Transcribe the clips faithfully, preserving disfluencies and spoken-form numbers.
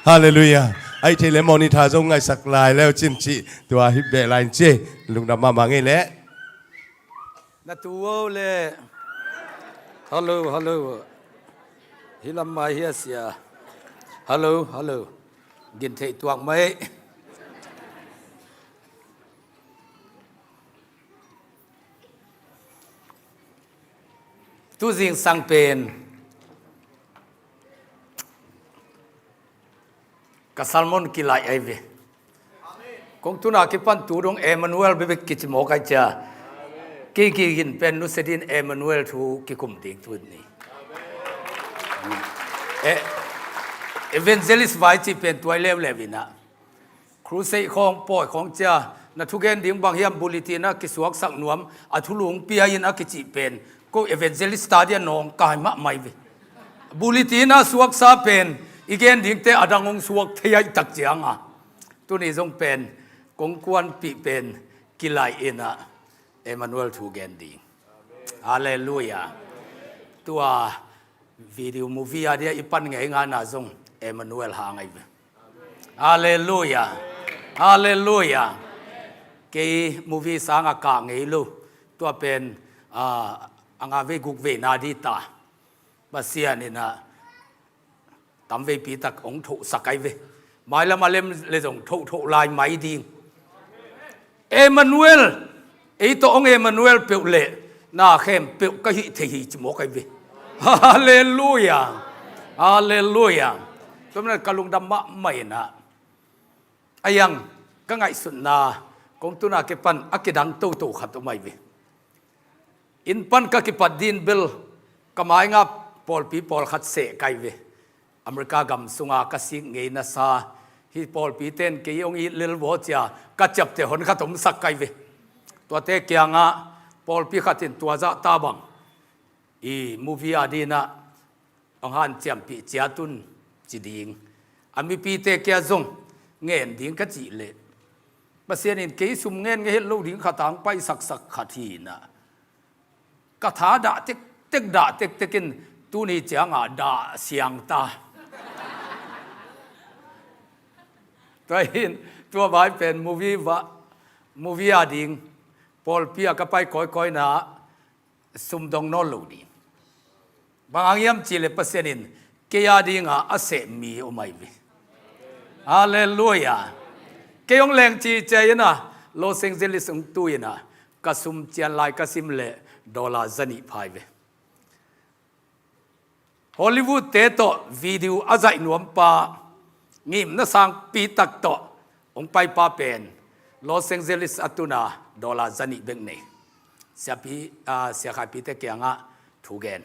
Halleluiah. Aih thei le monitor zong ngaihsak lai leu cin cih tua hi beh lai in ci. Lungdam mahmah ngei leh. Na tu o le. Hallo, hallo. Hi lam mai hi a sia. Hallo, hallo. Gin theih tuak mai. Tu zingsang pen ka sermon kilaih ahi ve. Kong tuna kipan tu dong Emmanuel bebek kici mawk ahi cia. Kei kigin pen nusia din Emmanuel thu kikum ding tu ni. Eh, evangelist vai ci pen tuai leuleu inah. Crusade khawng, pawi khawng cia, na thugen ding bang hiam bulletin ah kisuaksak nuam, a thulung pia in a kicih pen, ko evangelist ta dia nawng kai mahmah hi ve. Bulletin ah suaksa pen, i gen dingte a dang hong suak thei aih tak cianga. Tuni zong pen, kong kuanpih pen, kilaih inah, Emmanuel thu gen ding. Halleluiah. Tua video movie a dia i pan ngei ngana zong Emmanuel hang ahi ve. Halleluiah. Halleluiah. Kei movie sanga kah ngei lo. Tua pen, ah, a nga vei guk vei na di ta. Pasian inah tamveipi tak hong thohsak ahi ve. Mailam a lem le zong thohthoh lai mai ding. Emmanuel, ei tawh hong Emmanuel peuh le na khempeuh ka hih thei hi ci mawk ahi ve. Halleluiah. Halleluiah. Tua manin ka lungdam mahmah inah. A yang ka ngaihsutna kong tuna kipan a kidang toto khat om ahi ve. Inn pan ka kipat din bel ka mainga pawlpi pawlkhat seh kai ve. America gam sunga ka sik ngei nasa hi pawlpi ten kei hong it lel vaw cia ka ciapte hon khat omsak kai ve. Tuate kiangah pawlpi khat in tua zah ta bang i movie a dinah hong hanciampih ciat un ci ding. A mipite kia zong ngen ding ka cih leh Pasian in kei sum ngen ngei het lo ding khat a hong paisaksak khat hi inah. Ka tha dah tektek, dah tektek in tuni ciangah dah siang ta. Tua hin, tua vai pen movie va, movie a ding, pawlpi a ka pai kawikawi na, sum dong nawn lo ding. Bang hang hiam cih leh Pasian in kei a dinga a seh mi om ahi ve. Halleluiah. Kei hong leng ci cia inah Los Angeles hong tu inah ka sum cian lai ka sim leh dollar zanih pha hi ve. Hollywood te tawh video a zaih nuampa, ngimna sangpi tak tawh hong paipa pen Los Angeles a tuna dollar zanih bek nei. Siapi, ah, siakhaipite kiangah thu gen.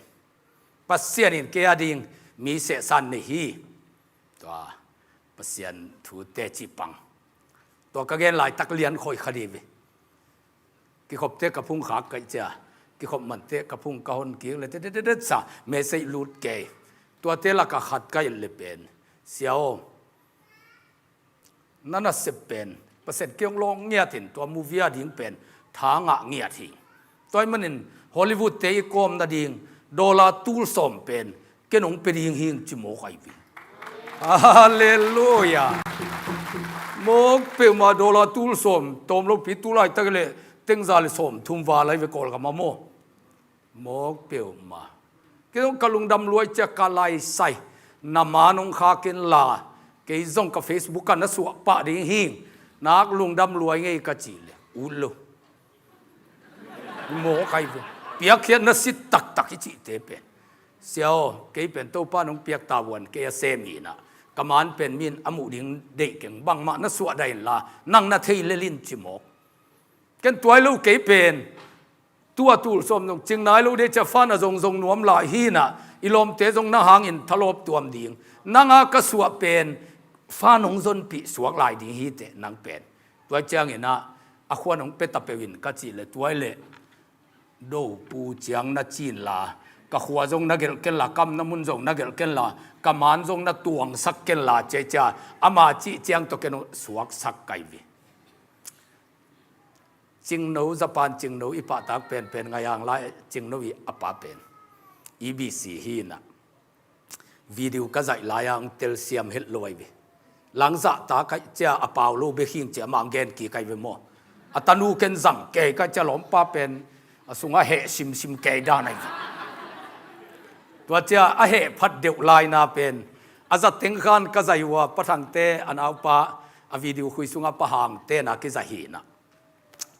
Pasian in kei a ding mi sehsan nei hi. Tua Pasian thu teci pang. Tua ka gen laitak lian khoi kha di ve. Kikhopte ka phung khak kaih cia, kikhop mante ka phung ka hon kik le tetetetet sa mesei lut kei. Tuate laka khat ka et le pen, sia aw, na nasep pen Pasian kiang lawng ngiat in tua movie a ding pen tha ngah ngiat hi. Tua ahih manin Hollywood te i kawm nading dollar tul sawm pen ken hong pia ding hing ci mawk ahi ve. Halleluiah. Mawk peuhmah dollar tul sawm tawm lopi tu laitak le tengza le sawm thum val ahi ve Kawlgam ah maw. Mawk peuhmah. Kei zong ka lungdam luai cia ka laisai. Na ma nong kha ken la. Kei zong ka Facebook ah na suah pah ding hing. Nak lungdam luai ngei ka cih le ut lo. Mawk ahi ve. Piakkhiatna sit taktak i cihte pen. Sia aw, kei pen Topa nong piak tavuan kei a sem hi inah. Ka man pen min a muh ding deih keng bangmah na suah dah inla. Nang na thei lel in ci mawk. Ken tuai lo kei pen. Tua tul sawm zong cing nai lo dei cia fan a zongzong nuam lai hi inah. I lawmte zong na hangin thalawp tuam ding. Nanga ka suah pen. Fan hong zonpih suak lai ding hi teh nang pen. Tua cianginah a khuan hong pia ta peuh in ka cih le tuai le dopu ciang na ci inla, ka khua zong na gelh kenla, ka omna mun zong na gelh kenla, ka man zong na tuangsak kenla, ciacia ama cih ciang tawh ken uh suaksak ka hi ve. Cingno, Japan cingno i pahtak penpen ngai ang lai cingno i a pa pen E B C hi inah. Video ka zaih lai-a hong telsiam het lo ahi ve. Langzah ta kaih cia a pau lo bek hing cia amah gen kik ahi ve maw. A tanu ken zang kei kaih cia lawmpa pen a sungah heh simsim kei dan ahi ve. Tua cia a heh phat deuh laina pen a za teng khan ka zaih uh a, Pa Thangte a naupa a video khui sungah Pa Hangte na kizaih hi na.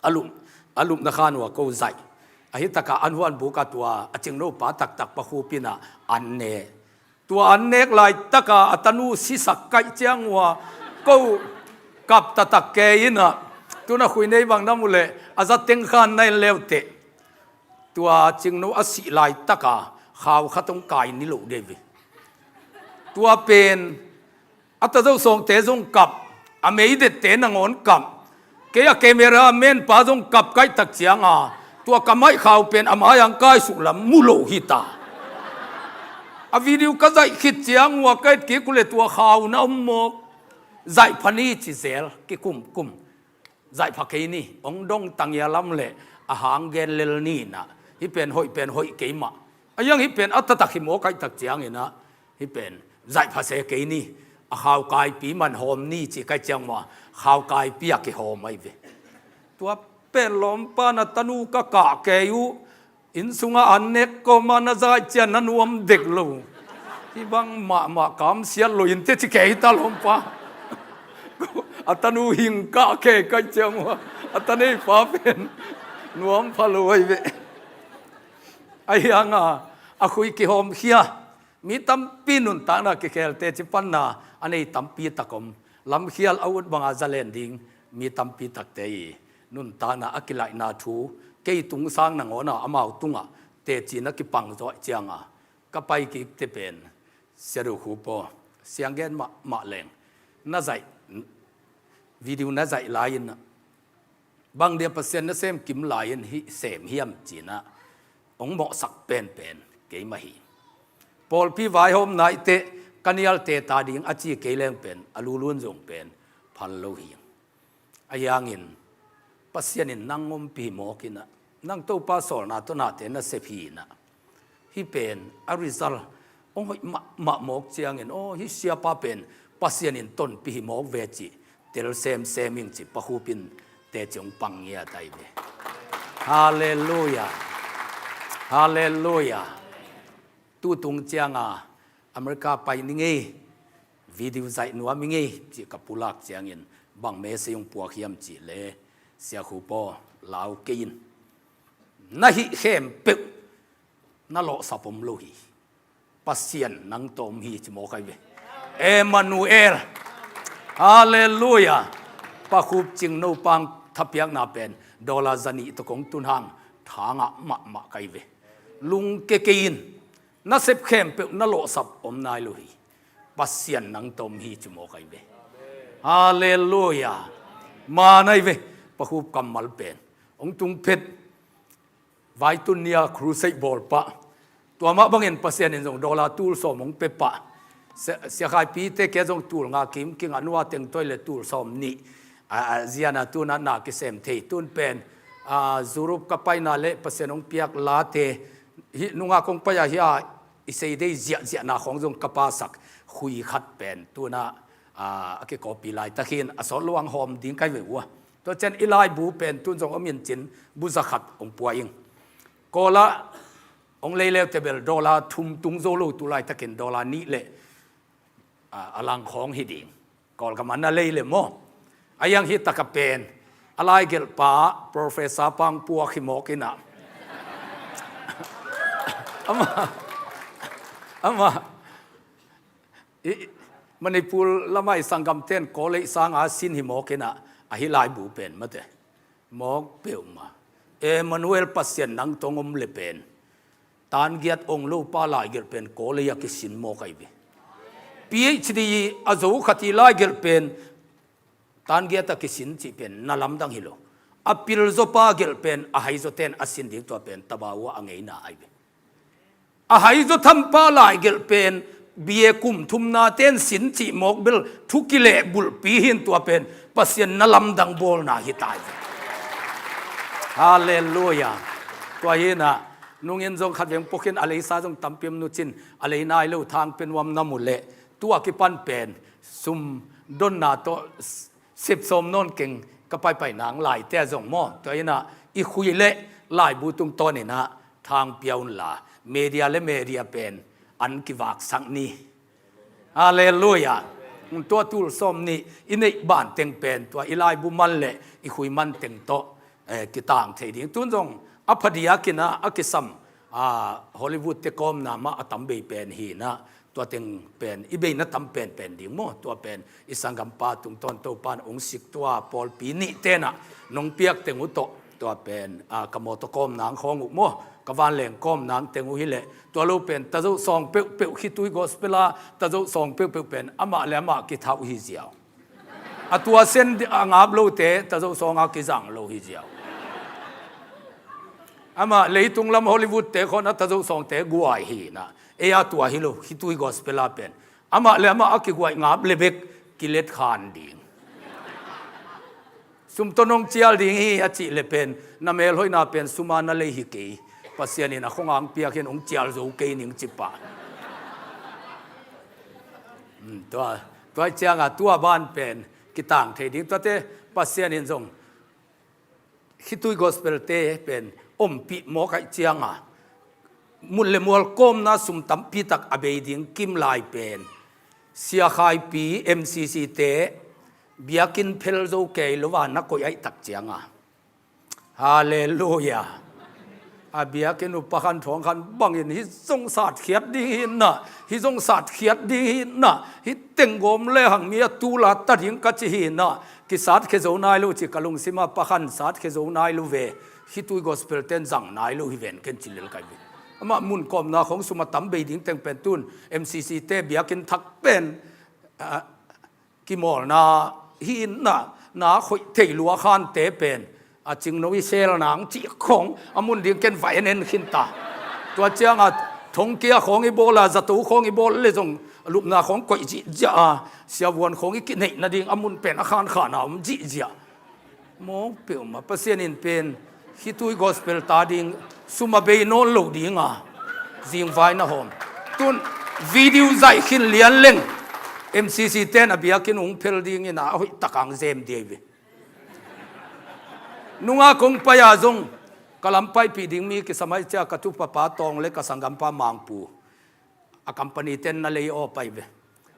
A lup, a lupna khan uh a ko zaih. Ahi takah an huan buk a tua a cingno pa taktak Pa Khup in ah an ne. Tua an nek laitaka a tanu sisak kaih ciang uh a ko kap taktak kei in ah, tun a khui nei bang na mu leh a za teng khan na en leuteh. Tua cingno a sih laitaka khau khat hong kai ni lo dei ve. Tua pen a tazo sawngte zong kap, a meidette nangawn kap, kei a camera man pa zong kap kaih tak cianga tua ka maih khau pen a mai-ah hong kaisuk lam mu lo hi ta. A video ka zaih khit ciang uh a ka et kik uh leh tua khau na om mawk. Zaih pha ni ci zel kikumkum. Zaih pha kei ni, hong dong tangia lam leh a hang gen lel ni na. Hih pen hoih pen hoih kei mah. A hiang hih pen a taktak hi maw kaih tak ciangin ah, hih pen zaih pha se kei ni. A khau kaipi man hawm ni ci kaih ciang mah khau kaipi a kihawm ahi ve. Tua pen lawmpa na tanu ka kah kei uh. Inn sungah an nek kawma na zaih cia na nuam dek lo. Hih bang mahmah kamsiat lo in te ci kei ta lawmpa. A tanu hing kah kei kaih ciang uh a, a ta nei pa pen nuam pha lo ahi ve. A hianga a khui kihawm khia. Mi tampi nuntakna kikhelte ci panna a nei tampi tak om. Lamkhial a ut banga zalen ding mi tampi takte i nuntakna a kilaihna thu kei tung sang nangawna amau tungah teci na kipang zawh cianga ka pai kikte pen Sia Do Khup aw, sianggen mahmah leng na zaih, video na zaih lai-in bang dia Pasian nasem kim lai-in hih sem hiam ci-in ah hong mawhsak penpen keimah hi. Pawlpi vaihawmna i teh ka nialte ta ding a ci kei leng pen a lulun zong pen phal lo hi. A hiangin Pasian in nang ompih hi mawk in ah, nang Topa sawlna tawh nate nasep hi in ah, hih pen a result hong hoih mahmah mawk ciangin, aw, hih siapa pen Pasian in tonpih hi mawk ve cih tel semsem ing ci Pa Khup in teci hong pang ngiat ahi ve. Halleluia. Halleluia. Tutung cianga America pai ning ei, video zaih nuam ing ei cih ka pulak ciangin bang message hong puak hiam cih leh, Sia Khup aw, lau kei in. Na hih khempeuh na lawhsap om lo hi. Pasian nang tawh om hi ci mawk ahi ve. Emmanuel. Halleluia. Pa Khup cingno pang thapiakna pen dollar zanih tawh kong tun hang thangah mahmah ka hi ve. Lungke kei in. Nasep khempeuh na lawhsap om nai lo hi. Pasian nang tawh om hi ci mawk ahi ve. Halleluia. Man ahi ve. Pa Khup kammal pen hong tung phet. Vaitun nia crusade bawl pah. Tua mah bangin Pasian in zong dollar tul sawm hong pia pah. Sia, Sia Khai Pi te kia zong tul nga kim kinga nua teng toi le tul sawm nih. A, a, ziana tuna na kisem thei tun pen, a, Europe ka paina le Pasian hong piak late. Hih nunga kong pai a hia i sei dei ziahziahna khawng zong ka pasak khui khat pen tuna, a, a kikawpi laitak hin a sawt luang hawm ding kai ve ua. Tua cian i laibu pen tun zong om in cin bu za khat hong pua ing. Kawla hong lei leute bel dollar thum tung zo lo tu laitakin dollar nih le, a, a lang khawng hi ding. Kawlgam a na lei le maw. A hiang hi taka pen a laigelh pa professor pang puak hi mawk in ah. Ama, ama, i, Manipur lamah i sanggamten Kawlei sanga sin hi mawk in ah, a hi laibu pen mate. Mawk peuhmah. Emmanuel Pasian nang tawh om le pen. Tan giat ong lo pa laigelh pen Kawlei a kisin mawk ahi ve. P H D a zo khat i laigelh pen tan giat a kisin cih pen na lamdang hi lo. A pil zaw pa gelh pen a hai zaw ten a sin ding tua pen tabau a ngeina ahi ve. A hai zaw tham pa laigelh pen B A kum thumna ten sin cih mawk bel thu kileh bulhpi hin tua pen Pasian na lamdang bawlna hi tai. Halleluia. Tua hinah nungin zong khat veng pawkin a leisa zong tampi om nucin a lei nai lo thang pe nuam na mu leh tua kipan pen Sum donna tawh sep sawm nawn keng ka paipai nang laite a zong maw. Tua inah i khui le laibu tungtawn inah thang pia unla, media le media pen an kivaksak ni. Halleluiah. Tua tul sawm nih i neih banteng pen tua i laibu man le i khui manteng tawh eh, kitang thei ding. Tun zong a phadiakinah a kisam ah, Hollywood te kawmna mah a tam bei pen hinah tua teng pen i beina tam penpen ding maw. Tua pen i sanggampa tungtawn Topan ong sik tua pawlpi nih tenah nong piak teng uh tawh tua pen ah, ka mawtaw kawmnang khawng uh maw, ka vanleng kawmnang teng uh hileh tua lo pen tazoh sawng peuhpeuh khitui gospel a tazoh sawng peuhpeuh pen amah le amah kithauh hi ziau. A tua sen a ngap lote tazoh sawnga kizang lo hi ziau. Amah leitung lam Hollywood te khawna tazoh sawngte guai hinah ei a tua hi lo khitui gospel a pen amah le amah a kiguai ngap le bek kilet khan ding. Sum tawh nong cial ding hi a cih le pen na melhoihna pen suma na lei hi kei. Pasian in a khongang piak hin ong cial zo kei ning cipah. Tua tua cianga tua ban pen kitang thei ding tuate Pasian in zong khitui gospel te pen ompih mawk aih cianga mun le mual kawmna sum tampi tak a bei ding kim lai pen siakhaipi M C C te biakinn phel zo kei lo a na koih aih tak cianga. Halleluiah. A biakinn upa khan thawng khan bangin hi zong satkhiat ding hinah hi zong satkhiat ding hinah hi tenggawm le hangmi a tula ta ding ka ci hinah kisatkhia zo nai lo ci ka lungsima pakhan satkhia zo nai lo ve. Khitui gospel ten zang nai lo hi ven ken ci lel kai ve. Amah mun kawmna khawng suma tam bei ding teng pen tun M C C te biakinn thak pen ah, kimawlna hinah na khoih thei lua khante pen a cingno i sel nang cih khawng a mun ding ken vai en en khinta. Tua cianga thongkia khawng i bawla zato khawng i bawl le zong lupna khawng koih zihziah a siavuan khawng i kineih nading a mun pen a khankhan a om zihziah. Mawk peuhmah Pasian in pen khitui gospel ta ding suma bei nawn lo dinga zingvai na hawm. Tun video zaih khin lian leng M C C ten a biakinn ung phel dingin a hoih takang zem diai ve. Nunga kong pai a zong ka lam paipih ding mi kisam aih cia ka tupapa tawng le ka sanggampa mangpu a company ten na lei aw pai ve.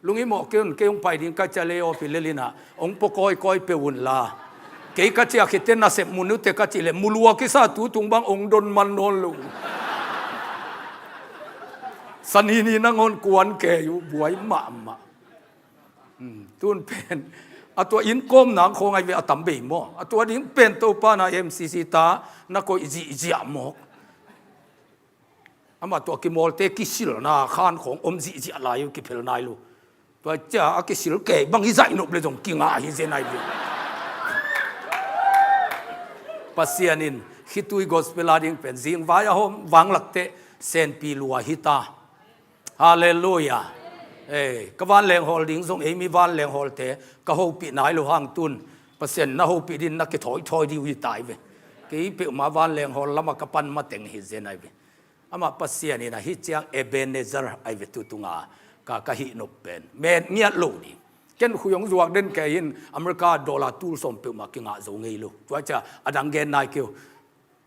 Lungimawh kei un kei hong pai ding ka cia lei aw pi lelinah hong pua kawikawi pe unla kei ka cia khite nasep mun ute ka cih le mulua kisa tu tung bang hong don man nawn lo. Sanini nangawn kuan kei uh buai mahmah. Tun pen a tua inn kawm nang khawng ai ve a tam bei maw a tua ding pen Topa na M C C ta na koih zihziah mawk. Amah tua kimawlte kisilna khan khawng om zihziah lai uh kiphel nai lo. Tua cia a kisil kei bang i zaihnop le zong kingah hi zen ai ve. Pasian in khitui gospel a ding pen zingvai a hawm vanglakte senpi lua hita. Halleluiah. Ei, ka vanleng hawl ding zong ei mi vanleng hawlte ka hopih nai lo hang tun Pasian na hopih din na kithawithawi dih uh hi tai ve. Kei peuhmah vanleng hawl lama ka pan mateng hi zen ai ve. Amah Pasian in ahi ciang Ebenezer ai ve tutunga ka ka hihnop pen met ngiat lo ding. Ken khui hong zuak den kei in America dollar tul sawm peuhmah kingah zo ngei lo. Tua cia a dang gen nai keu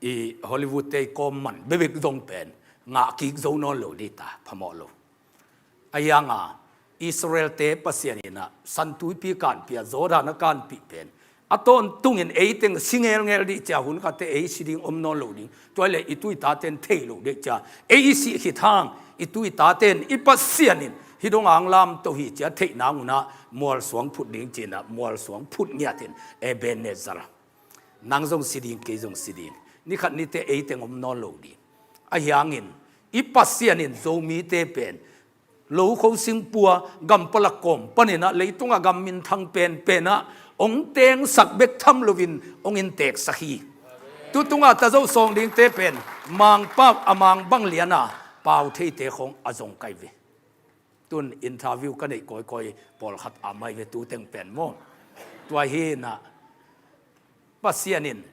i Hollywood te i kawm man bebek zong pen ngah kik zo nawn lo dita phamawh lo. A hianga Israel te Pasian inah santuipi kanpia Jordan a kanpih pen a tawntungin eiteng si ngelngel dih cia hun khatte ei si ding om nawn lo ding. Tuai le i tuitaten thei lo dih cia ei i sih khit hang i tuitaten i Pasian in hi dong ang lamto hi cia theih nangunah mualsuang phut ding cinah mualsuang phut ngiatin Ebenezer nang zong si ding kei zong si ding. Nikhat nite eiteng om nawn lo ding. A hiangin i Pasian in Zomite pen lo kho singpua gampalak kawm paninah leitungah gam minthang penpenah ong tengsak bek tham loin ong inteksak hi. Tutunga tazo sawng dingte pen mangpa a mang bang liana pau theite khawng a zong kai ve. Tun interview ka neih kawikawi pawlkhat a mai ve tu teng pen maw. Tua hinah Pasian in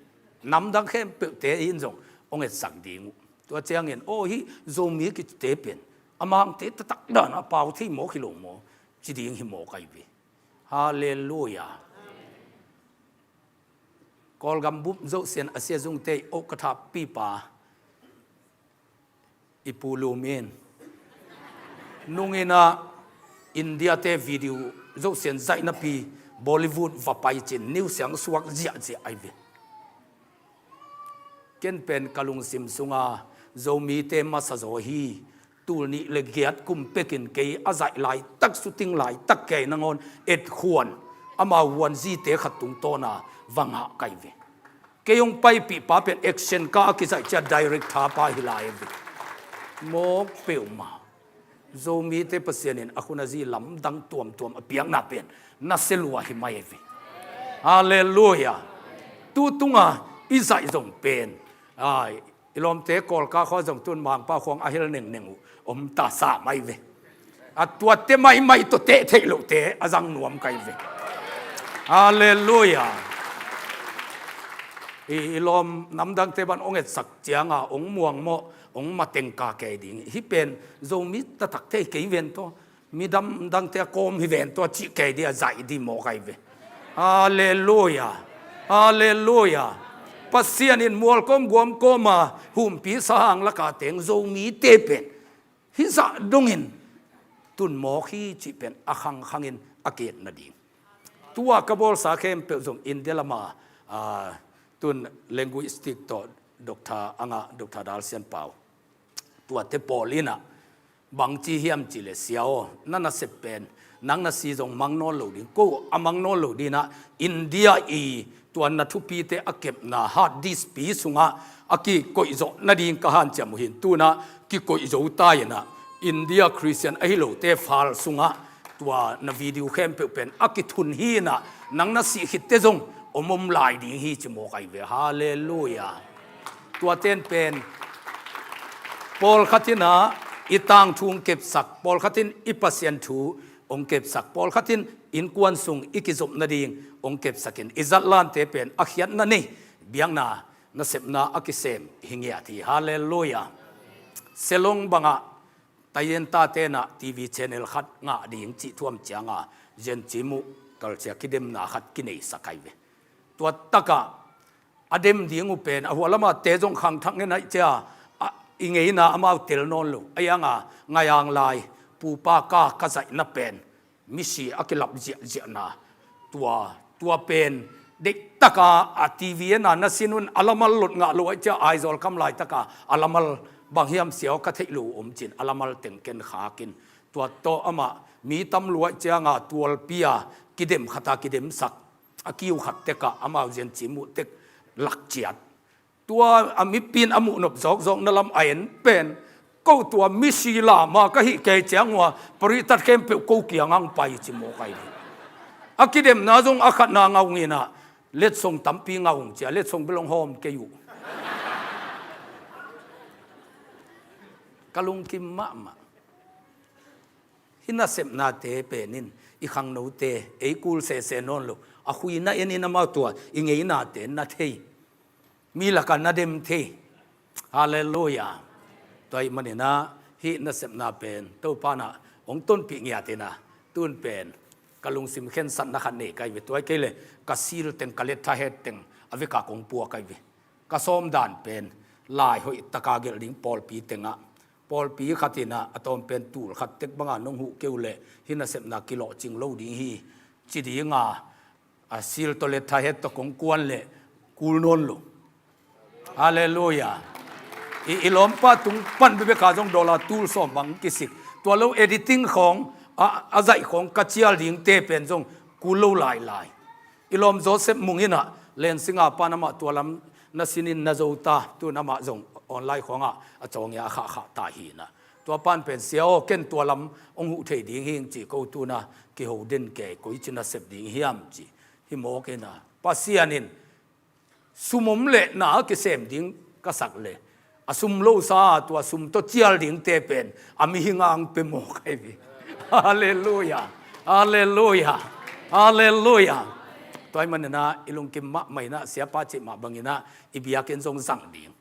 namdang khempeuhte in zong ong etsak ding uh. Tua ciangin aw hih Zomi kicite pen a mangte taktak dana pau thei mawk hi lo maw ci ding hi mawk ai ve. Halleluia. Kawlgam bup zohsian a sia zungte i oh ka thahpipa i Pu Lum in nunginah India te video zohsian zaihnapi Bollywood va pai cin niu siang suak ziahziah ai ve. Ken pen ka lungsim sunga Zomite masa zaw hi. Tul nih le giat kum pekin kei a zaih laitak, suting laitak kei nangawn etkhuan amau huanzite khat tungtawna va ngah kai ve. Kei hong paipihpa pen action ka a kizaih cia director pa hi lai ve. Mawk peuhmah. Zomite Pasian in a khun a zi lamdang tuamtuam a piakna pen nasia lua hi mai ve. Halleluia. Tu tunga i zaih zong pen, ai, i lawmte Kawlka khua zong tun Mangpa khuang a hel nengneng uh om ta sa mai ve. A tuate maimai tawh teh theih lohte a zang nuam kai ve. Halleluia. I, i lawm namdangte ban ong etsak cianga ong muangmawh, ong matengka kei ding. Hih pen Zomi taktak thei kei ven tawh, mi damdangte a kawm hi ven tawh cih kei dih a zaih dih mawk ai ve. Halleluia. Halleluia. Pasian in mualkawm guamkawma humpi sahang laka teng Zomite pen hih zah dongin tun mawk hi cih pen a khangkhangin a kiet nading. Tua ka bawlsa khempeuh zong India lama, ah, tun linguistic tawh doctor a ngah doctor Dal Sian Pau, tuate pawl inah bangci hiam cih le, sia aw, na nasep pen nang na si zong mang nawn lo ding, ko a mang nawn lo dinah India i tua na thupite a kepna hard disk pi sungah a kikoihzawh nading ka hanciam uh hin, tunah kikoihzo ta inah India Christian ahi lote file sungah tua na video khempeuh pen a kithun hi inah nang na sih khitte zong om om lai ding hi ci mawk ai ve. Halleluia. Tuaten pen pawlkhat inah i tangthu ong kepsak, pawlkhat in i Pasian thu ong kepsak, pawlkhat in innkuan sung i kizop nading ong kepsakin i zatlante pen a khiatna nei biakna nasepna a kisem hi ngiat hi. Halleluia. Selong bangah Tayen tatenah T V channel khat ngah ding cih thuam cianga Ziancimuh kalcia kidemna khat kineisak ai ve. Tua takah a dem ding uh pen a hualamate zong khangthak ngen aih cia, a, i ngeina amau tel nawn lo. A ianga ngaiang lai pupa ka ka zaihna pen misi a kilap ziahziahna, tua, tua pen deihtaka a T V ena na sin un a lamal lot ngah lo aih cia Aizawl kam laitaka a lamal bang hiam siau ka theih lo om cin a lamal teng ken khakin tua tawh amah mi tam luaih cianga tualpi a kidem khata kidemsak a kiu khat tekah amau Ziancimuh tek lak ciat. Tua a mipi in a muhnop zawkzawkna lam a en pen ko tua misi lama ka hih kei ciang ua paritat khempeuh ko kiangah pai ci mawk ai ding. A kidemna zong a khatna ngah ung inah letsong tampi ngah ung cia, letsong bel ong hawm kei uh. Ka lungkim mahmah. Hih nasepnate pen in i khangnote ei kul sese nawn lo. A khuina en in amau tua i ngeinate na thei, mi lakah na dem thei. Halleluia. Tua ahih maninah hih nasepna pen Topa nah hong tonpih ngiat inah tun pen ka lungsim khensatna khat nei kai ve. Tua hi kei le ka sil teng, ka letthahet teng a vekah kong pua kai ve. Ka sawm dan pen lai hoih taka gelh ding pawlpi tengah, pawlpi khat inah a tawm pen tul khat tek banga nong huh kei uh leh hih nasepna kilawhcing lo ding hi ci dinga a sil tawh letthahet tawh kong kuan leh kul nawn lo. Halleluia. I, i lawmpa tung pan bebeka zong dollar tul sawm bang kisik. Tua lo editing khawng a, a zaih khawng ka cial dingte pen zong kul lo lailai. I lawm Joseph Mung inah Lensinga pan amah tua lam na sinin na zo ta, tun amah zong online khawngah a cawngya a khahkhah ta hi inah. Tua pan pen sia aw ken tua lam hong huh thei ding hing ci ko tuna kiho den kei, koici nasep ding hiam ci. Hih mawk inah Pasian in sum om leh na a kisem ding ka sak le a sum losa tua sum tawh cial dingte pen a mihing ang pe mawk ai ve. Halleluia. Halleluia. Halleluia. Tua ahih maninah i lungkim mahmah inah siapa cih mah banginah i biakinn zong zang ding.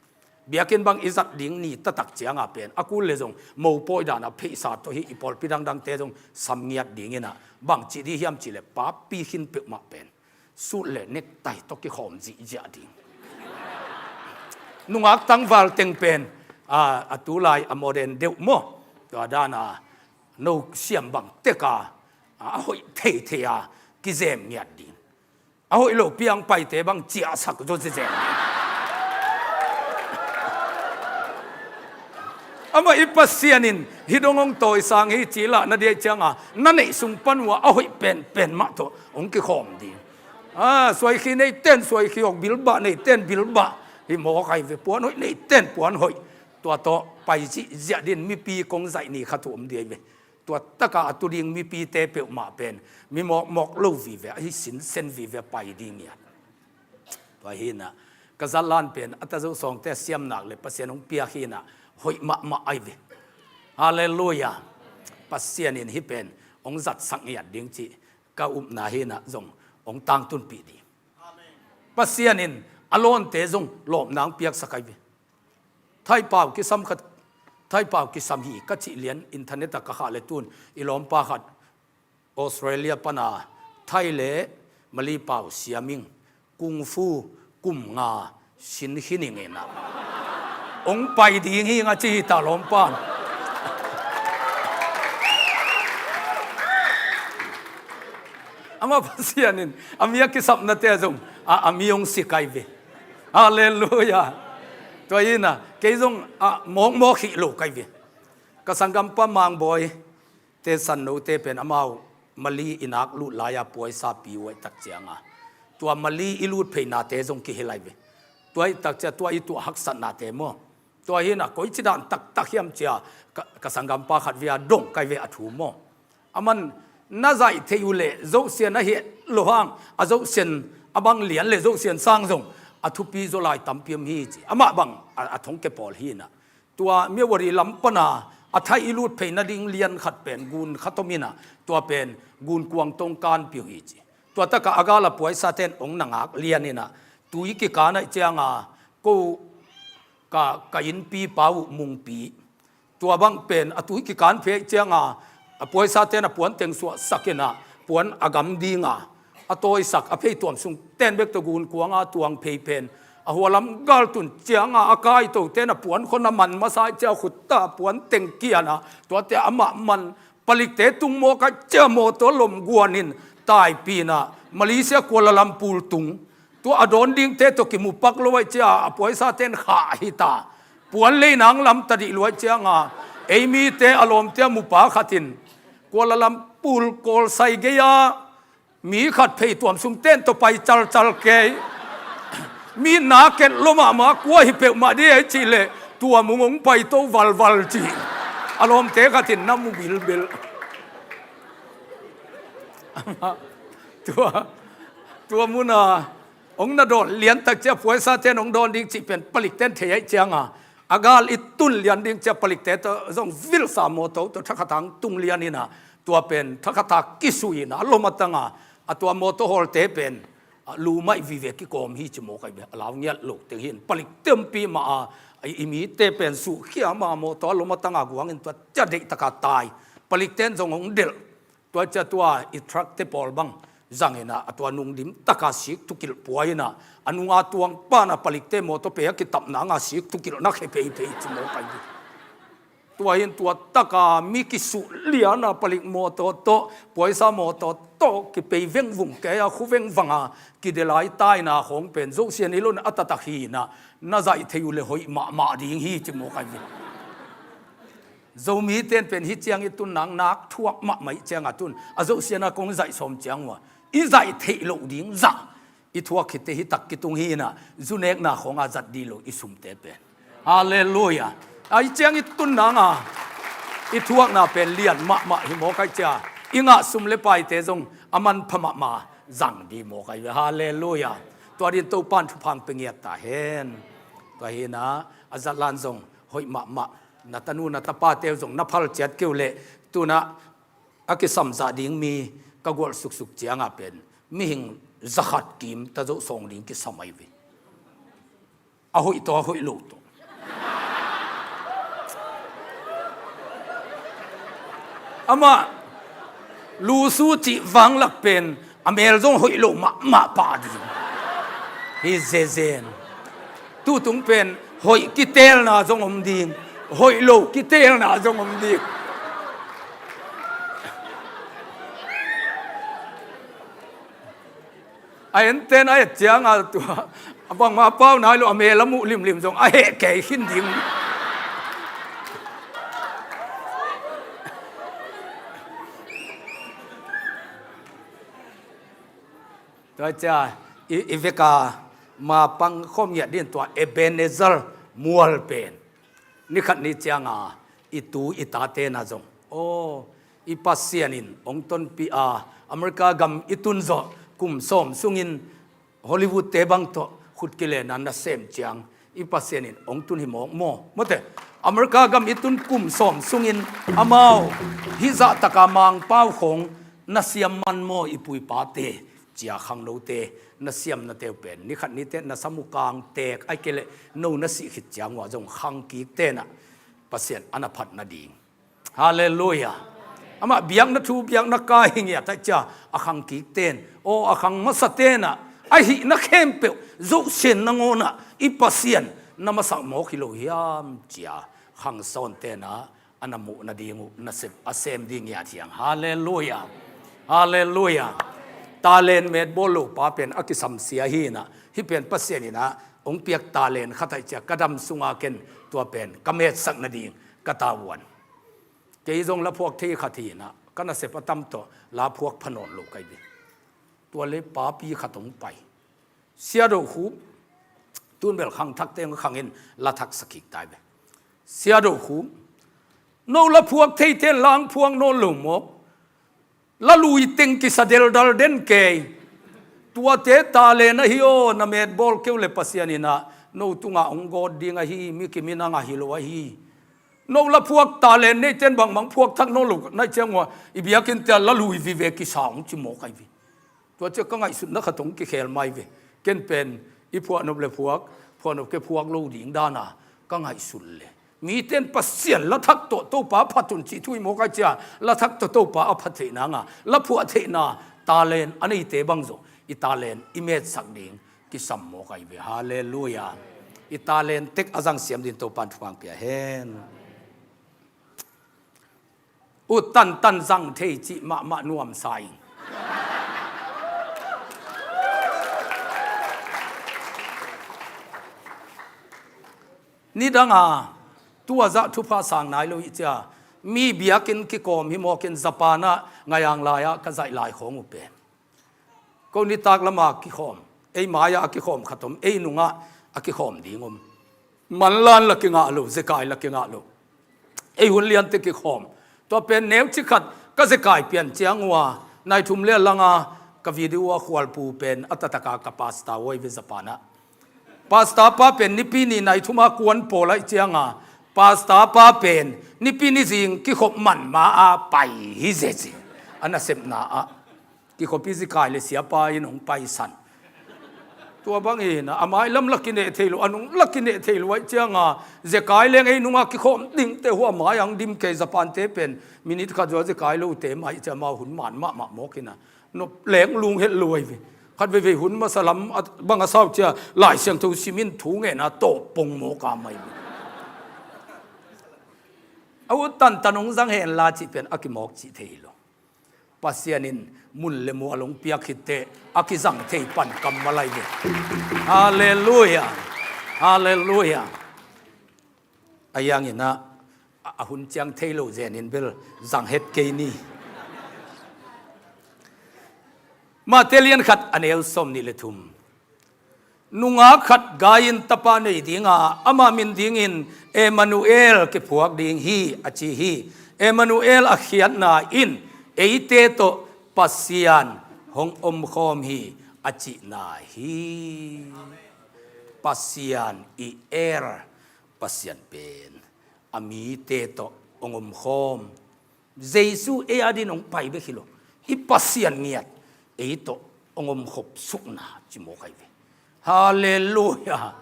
Biakinn bang i zat ding ni taktak cianga pen a kul le zong mopawi dana pheisa tawh hi i pawlpi dangdangte zong sam ngiat dinginah bang ci dih hiam cihleh papi khin peuhmah pen sut le nektai tawh kikhawm zihziah ding. Nungak tangval teng pen a, a tulai a modern deuh maw? Tua dana no siam bang teka a, a hoih theithei a kizem ngiat ding. A hoih lo piang paite bang ciahsak zaw zizem ding. Amah i Pasian in hih dong hong tawisang hi ci lah na diai cianga na neih sung pan uh a hoih penpen mah tawh hong kikhawm ding. A, suaikhi neiten suaikhi awk, bilbah neiten bilbah hi mawk ai ve, puan hoih neiten puan hoih. Tua tawh pai zihziah din mipi kong zaih ni khat uh om diai ve. Tua taka a tu ding mipite peuhmah pen mi mawkmawk lo vive, ahi sinsen vive pai ding ngiat. Tua hinah ka zatlan pen a tazo sawngte a siamnak le Pasian hong piak hinah hoih mahmah ai ve. Halleluia. Pasian in hih pen hong zatsak ngiat ding cih ka upna hinah zong hong tangtunpih ding. Pasian in a lawnte zong lawpna hong piaksak ai ve. Thaipau kisam khat, thaipau kisam hi ka cih lian internet ah ka khah le tun i lawmpa khat Australia pana Thai le Mali pau siaming kung fu kum nga sin hi ning inah hong pai ding hi nga ci hi ta lawmpa. Amah Pasian in a mi a kisapnate a zong a, a mi hong si kai ve. Halleluia. Tua hinah kei zong a mawkmawk hih lo kai ve. Ka sanggampa Mangbawi te sannote pen amau Mali i nak lut lai-a puaisa pi uh aih tak cianga tua Mali i lut pheinate zong kihi lai ve. Tua aih tak cia tua i tuah haksatnate maw? Tua hinah koici dan taktak hiam cia ka, ka sanggampa khat via dong kai ve a thu maw? Aman na zaih theih uh leh zohsian a heh lo hang a zohsian a bang lian le zohsian sang zong a thupi zaw lai tampi om hi ci. Amah bang a, a thongke pawl hinah tua Myawaddy lam pana a Thai i lut phei nading lian khat pen gun khat om inah tua pen gun kuang tawh hong kanpih uh hi ci. Tua taka a gal a puaisaten hong na ngak lian inah tui kikan aih cianga ko ka, ka innpi pa uh Mungpi. Tua bang pen a tui kikan phei cianga a puaisaten a puan teng suahsak inah puan a gam dinga a tawisak a phei tuam sung ten bek tawh gun kuanga tuang phei pen a hualam gal tun cianga a kaitoten a puan khon a man masa cia khutta puan teng kiana tuate amah man palikte tung mawk aih cia mawtaw lom guanin taipina Malaysia Kuala Lumpur tung. Tua a dawn dingte tawh kimupak lo aih cia a puaisaten khah hita. Puan lei nang lamta dih luai cianga ei mite a lawmte a mupa khatin Kuala Lumpur kawlsai gei-a mi khat phei tuam sung ten tawh pai calcal kei. Mi na ket lo mahmah kua hi peuhmah dih aih cihleh tua mung hong paito valval cih a lawmte khatin na mu bilbel. Tua, tua muna hong na dawn liantak cia puaisaten hong dawn ding cih pen palikten thei aih cianga a gal i tun lian ding cia palikte tawh zong vilsa mawtaw tawh thakhata hong tung lian inah tua pen thakhata kisuh inah a lom a tanga a tua mawtaw hawlte pen a lu maih vive kikawm hi ci mawk aih ve. A lau ngiat lo teng hin palikte ompi mah a i mite pen suhkhia mah a mawtaw a lom a tanga guangin tua cia deihtaka tai. Palikten zong hong delh. Tua cia tua i truck te pawl bang zang inah a tua nung dim taka sik thukilh puai inah a nunga tuang pana palikte mawtaw pe a kitap nanga sik thukilh na khe pheiphei ci mawk aih ve. Tua hin tua taka mi kisuh liana palik mawtaw tawh puaisa mawtaw tawh kipei vengvung kei a khu vengvanga kidelai taina khawng pen zohsian i lon a taktak hinah na zaih theih uh le hoih mahmah ding hi ci mawk aih ve. Zomiten pen hih ciang i tun nang nak thuak mahmah ih cianga tun a zohsiana kong zaih sawm ciang uh a i zaih theih loh ding zah i thuak khite hi tak kitung hinah zunekna khawnga zat dih lo i sumte pen. Halleluia. A i ciang i tun nanga i thuakna pen lian mahmah hi mawk aih cia i ngah sum le paite zong a manpha mahmah zang dih mawk aih ve. Halleluia. Tua din Topan thupha hong pe ngiat ta hen. Tua hinah a zatlan zong hoih mahmah na tanu na tapate uh zong na phal ciat kei uh leh tunah a kisam zah ding mi ka gualh suksuk cianga pen mihing zakhat kim ta zoh sawng ding kisam aih ve. A hoih tawh a hoih lo tawh Amah lusu cih vanglak pen a mel zong hoih lo mahmah pah ding hi zezen. Tutung pen hoih kiteelna zong om ding, hoih lo kiteelna zong om ding. A enten a et cianga tua a bangmah pau nai lo, a mel a muh limlim zong a heh kei khin ding. Tua cia i, i veka mapang khawm ngiat din tua Ebenezer mual pen ni khat ni cianga i tu i tate na zong, aw, i Pasian in hong tonpih a, America gam i tun zawh kum sawm sungin Hollywood te bang tawh khut kilenna nasem ciang i Pasian in hong tun hi mawk maw? Mawte, America gam i tun kum sawm sungin amau hih zahtaka Mangpau khawng na siam man maw, i pu i pate, cia khangnote na siamnate uh pen ni khat ni teh na sam uh kang tek ai kei leh no na sih khit ciang uh ah zong khangkik tenah Pasian a na phat nading. Halleluiah. Amah biakna thu, biakna kai hi ngiat ai cia a khangkik ten, aw, a khang masa tenah a hihna khempeuh zohsen nangawnah i Pasian na masak mawk hi lo hiam cia khangsawn tenah a na muh nading uh nasep a sem ding ngiat hiang. Halleluiah. Halleluiah. Talent metbawl lo pa pen a kisamsia hinah hih pen Pasian inah hong piak talent khat ai cia ka dam sunga ken tua pen ka metsak nading ka tavuan. Kei zong laphuak thei khat hinah ka nasep a tam tawh laphuak pha nawn lo kai ve. Tua le papi khat hong pai. Sia Do Khuk, tun bel khangthakte hong khangin lathak sakik tai ve. Sia Do Khuk, no laphuak theite langphuak nawn lo mawk. La lui teng kisa deldal den kei. Tuate talent ahi aw, na metbawl keu le Pasian inah no tungah hong gawt ding ahi, mi kimin a ngah hi lo ahi. No laphuak talent neiten bangbang phuak thak nawn lo nai ciang uh ah i biakinn tia la lui vive kisa hong ci mawk ai ve. Tua cia ka ngaihsutna khat hong kikhel mai ve. Ken pen i phuahnop le phuak, phuahnop ke phuak lo ding dana ka ngaihsut le, miten Pasian lathak tawh Topa phat un cih thu hi mawk ai cia, lathak tawh Topa a phat theih nanga laphuah theihna talent a neite bang zawh i talent i metsak ding kisam mawk ai ve. Halleluiah. I talent tek a zang siam din Topan thupha pia hen. Ut tantan zang thei cih mahmah nuamsa ing. Nidanga tua zah thupha sang nai lo ih cia mi biakinn kikhawm hi mawkin Japan ah ngaiang lai-ah ka zaih lai khawng uh pen ko nitak lama kikhawm, ei mai-ah a kikhawm khat om, ei nungah a kikhawm ding om. Manlan la kingah lo, zekai la kingah lo. Ei hun liante kikhawm. Tua pen neuci khat ka zekai pian ciang uh a, nai thum le a langa ka video a khualpu pen a tataka ka pasta huai ve Japan ah. Pasta pa pen nipi ni nai thuma kuan pawl aih cianga pasta pa pen nipi ni zing kikhop man ma a pai hi zeci. A nasepna ah kikhopi zikai le siapa in hong paisan. Tua bangin a mailam la kineh thei lo, a nung la kineh thei lo aih cianga zekai leng ei nunga kikhawm dingte hua mai ang dim kei Japan te pen minit khat zua zekai lote mai cia mau hun man mahmah mawkina. Nop leng lung het luai ve. Khat veivei hun masa lam a bang a sau cia Lai Siangtho simin thu ngen a tawh pong mawk a mai ve. A ut tantan hong zang hen la cih pen a kimawk cih thei lo. Pasian in mun le mual hong piak khit teh a kizang thei pan kammal ai ve. Halleluiah. Halleluiah. A hiangin ah a, a hun ciang thei lo zenin bel zang het kei ni. Mate lian khat a neu sawm nih le thum. Nungak khat gai in tapa nei dinga ama min dingin Emmanuel kiphuak ding hi a ci hi. Emmanuel a khiatna in eite tawh Pasian hong omkhawm hi a cihna hi. Pasian i er Pasian pen a mite tawh hong omkhawm. Jesu ei adin hong pai bek hi lo, i Pasian ngiat ei tawh hong omkhop sukna ci mawk ai ve. Halleluiah.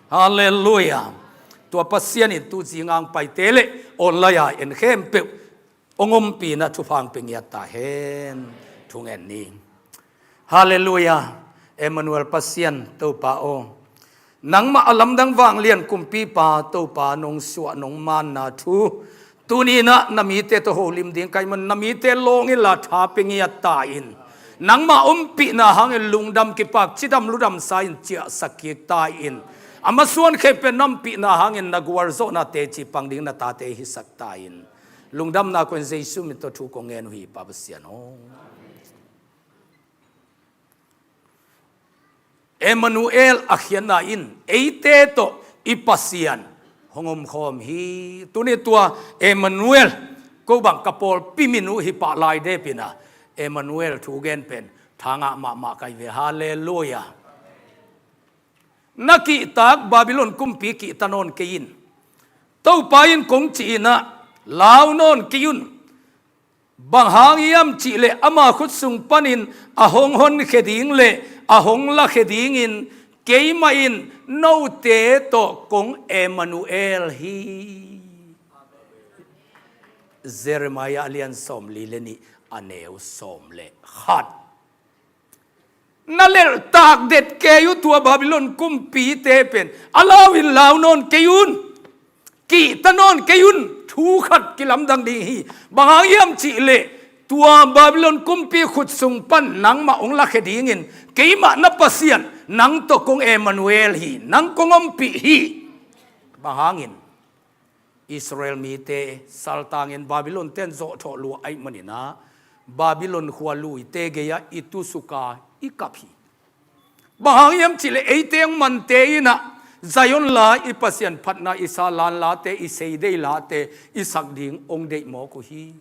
Halleluiah. Tua Pasian in tu zingang paite le online a en khempeuh Hong ompihna thupha hong pia ngiat ta hen. Thungen ni. Halleluiah. Emmanuel Pasian Topa aw, nangmah a lamdang vanglian kumpipa Topa, nong suah nong manna thu tuni-in ah na mite tawh holim ding ka hih manin na mite lawng inla tha pia ngiat ta in. Nangmah ompihna hangin lungdam kipak cidam ludam sa-in ciahsak kik ta in. A masuan khempeuh na ompihna hangin na gualzawhna teci pang ding na tate hisak ta in. Lungdamna koih in Jesu min tawh thu kong ngen uh hi, Pa Pasian aw. Emmanuel a khiatna in eite tawh i Pasian hong omkhawm hi. Tuni tua Emmanuel, ko bang ka pawlpi min uh hi pah lai depin ah, Emmanuel thu gen pen thangah mahmah ka hi ve. Halleluiah. Na kihtak Babylon kumpi kihta nawn kei in. Topa in kong cih in ah, lau nawn kei un. Bang hang hiam cihleh ama khut sung panin a hong honkhia ding le a hong lakhia dingin keimah in note tawh kong Emmanuel hi. Jeremiah a lian sawmli le nih, a neu sawm le khat. Na lelhtak det kei uh tua Babylon kumpite pen. A lau in lau nawn kei un. Kihta nawn kei un. Thu khat kilamdang ding hi. Bang hang hiam cihleh tua Babylon kumpi khut sung pan nangmah hong lakhia dingin keimah na Pasian, nang tawh kong Emmanuel hi. Nang kong ompih hi. Bang hangin? Israel mite saltangin Babylon ten zawhthawh lua ahih manin ah, Babylon khua luite gei-ah i tusuk a, i kap hi. Bang hang hiam cihleh eite hong mante in ah, Zion la i Pasian phatna i sa, lanlate, i seidei late i sak ding hong deih mawk uh hi.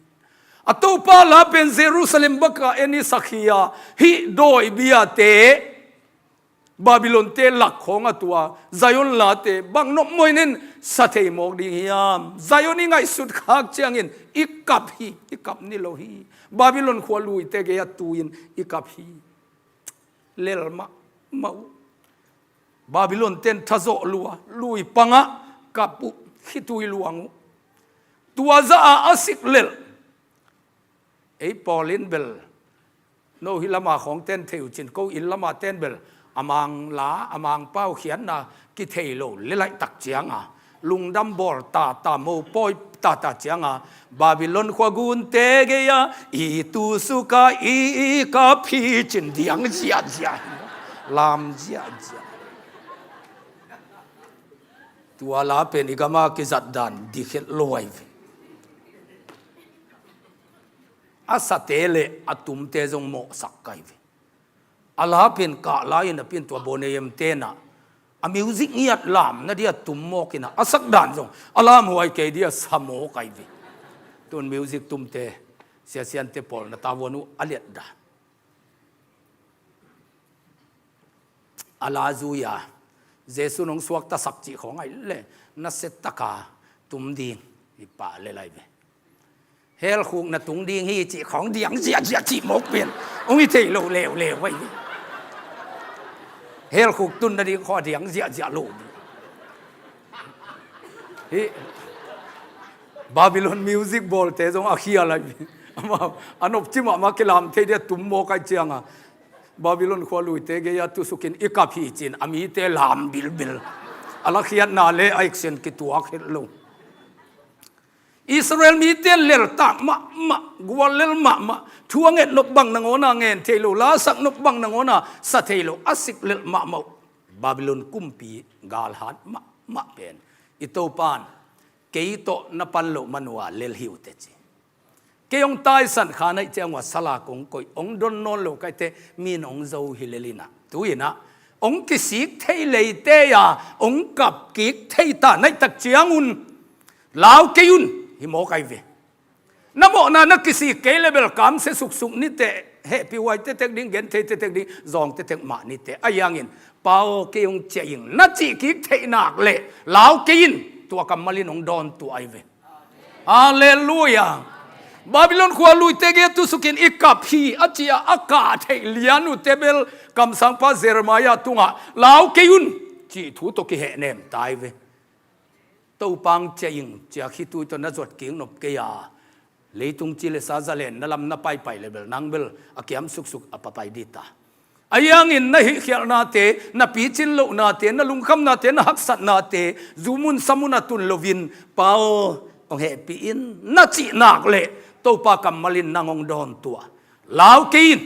A Topa la pen Jerusalem bakah en i sak hi a, hih dawi biate, Babylon te lak khawng a tua Zion late bang nopmawh in sa thei mawk ding hiam? Zion i ngaihsut khak ciangin i kap hi, i kap ni lo hi. Babylon khua luite gei-ah tu-in i kap hi. Lel mahmah uh. Babylon ten thazawh lua, lui pangah kap uh, khitui luang uh. Tua zah a a sik lelh. Ei pawl in bel, no hih lama khawng ten thei uh cin, ko inn lama ten bel, a mang la, a mang pau khiatna kithei lo le laihtak cianga, lungdam bawl tata, mopawi tata cianga, Babylon khua gunte gei-ah i tusuk a, i kap hi cin diang ziahziah hi. Lam ziahziah. Tua la pen i gama kizat dan dikhet lo ahi ve. A sate le a tumte zong mawhsak ka hi ve. A la pen kah lai-in a pen tua Boney M tenah a music ngiat lam nadia tum mawk in ah, a sak dan zong a lamhuai kei dia sa mawk ahi ve. Tun music tumte, siasiante pawl na tavuan uh a liat dan. A la zui-a Jesu nong suaktasak cih khawng ahi le, na settaka tum ding hi pah le lai ve. Helkhuk na tung ding hi cih khawng diang ziahziah cih mawk pen hong hi thei lo leuleu ahi ve. Helkhuk tun nading khawng a diang ziahziah lo. Hih Babylon music bawlte zong a khial ahi ve. Amau a nopci mahmah kilam thei dia tum mawk ahi cianga Babylon khua luite gei-ah tusukin i kap hi cin a mite lam bilbil. A lakhiatna le a action kituak het lo. Israel mite lelhtak mahmah, guallel mahmah, thu a nget nop bang nangawna ngen thei lo, la sak nop bang nangawna sa thei lo, a sik lelh mahmah uh. Babylon kumpi galhat mahmah pen i Topan kei tawh na pan loh man uh a lel hi uh teh ci. Kei hong taisan kha naih ciang uh a sala kong koih, hong don nawn lo ka hi teh, mi in hong zo hi lel in ah, tu-in ah hong kisik thei leitei a, hong kap kik thei ta naih tak ciangun lau kei un, hi mawk ahi ve. Na mawhna na kisik kei le bel kamsia suksuk ni teh, hehpihhuai tektek ding, genthei tektek ding, zawng tektek mah ni teh. Ahi hangin, Pa aw, kei hong ciah ing, na cih kik theih nak leh lau kei in, tua kammal in hong dawn tuah ahi ve. Halleluiah. Babylon khua luite gei-ah tusukin i kap hi a ci-a a kah theih lian uhte bel kamsangpa Jeremiah tungah lau kei un cih thu tawh kihehnem ta ahi ve. Topa hong ciah ing, ciah khitui tawh na zuat kik nop kei a, Leitung ci le sa zalenna lam na paipai le bel nang bel a kiam suksuk a papai dita. A hiangin na hihkhialhnate, na picin lohnate, na lungkhamnate, na haksatnate, zumun samun a tun loin, Pau, hong hehpih in na cih nak leh Topa kammal in nang hong dawntuah. Lau kei in.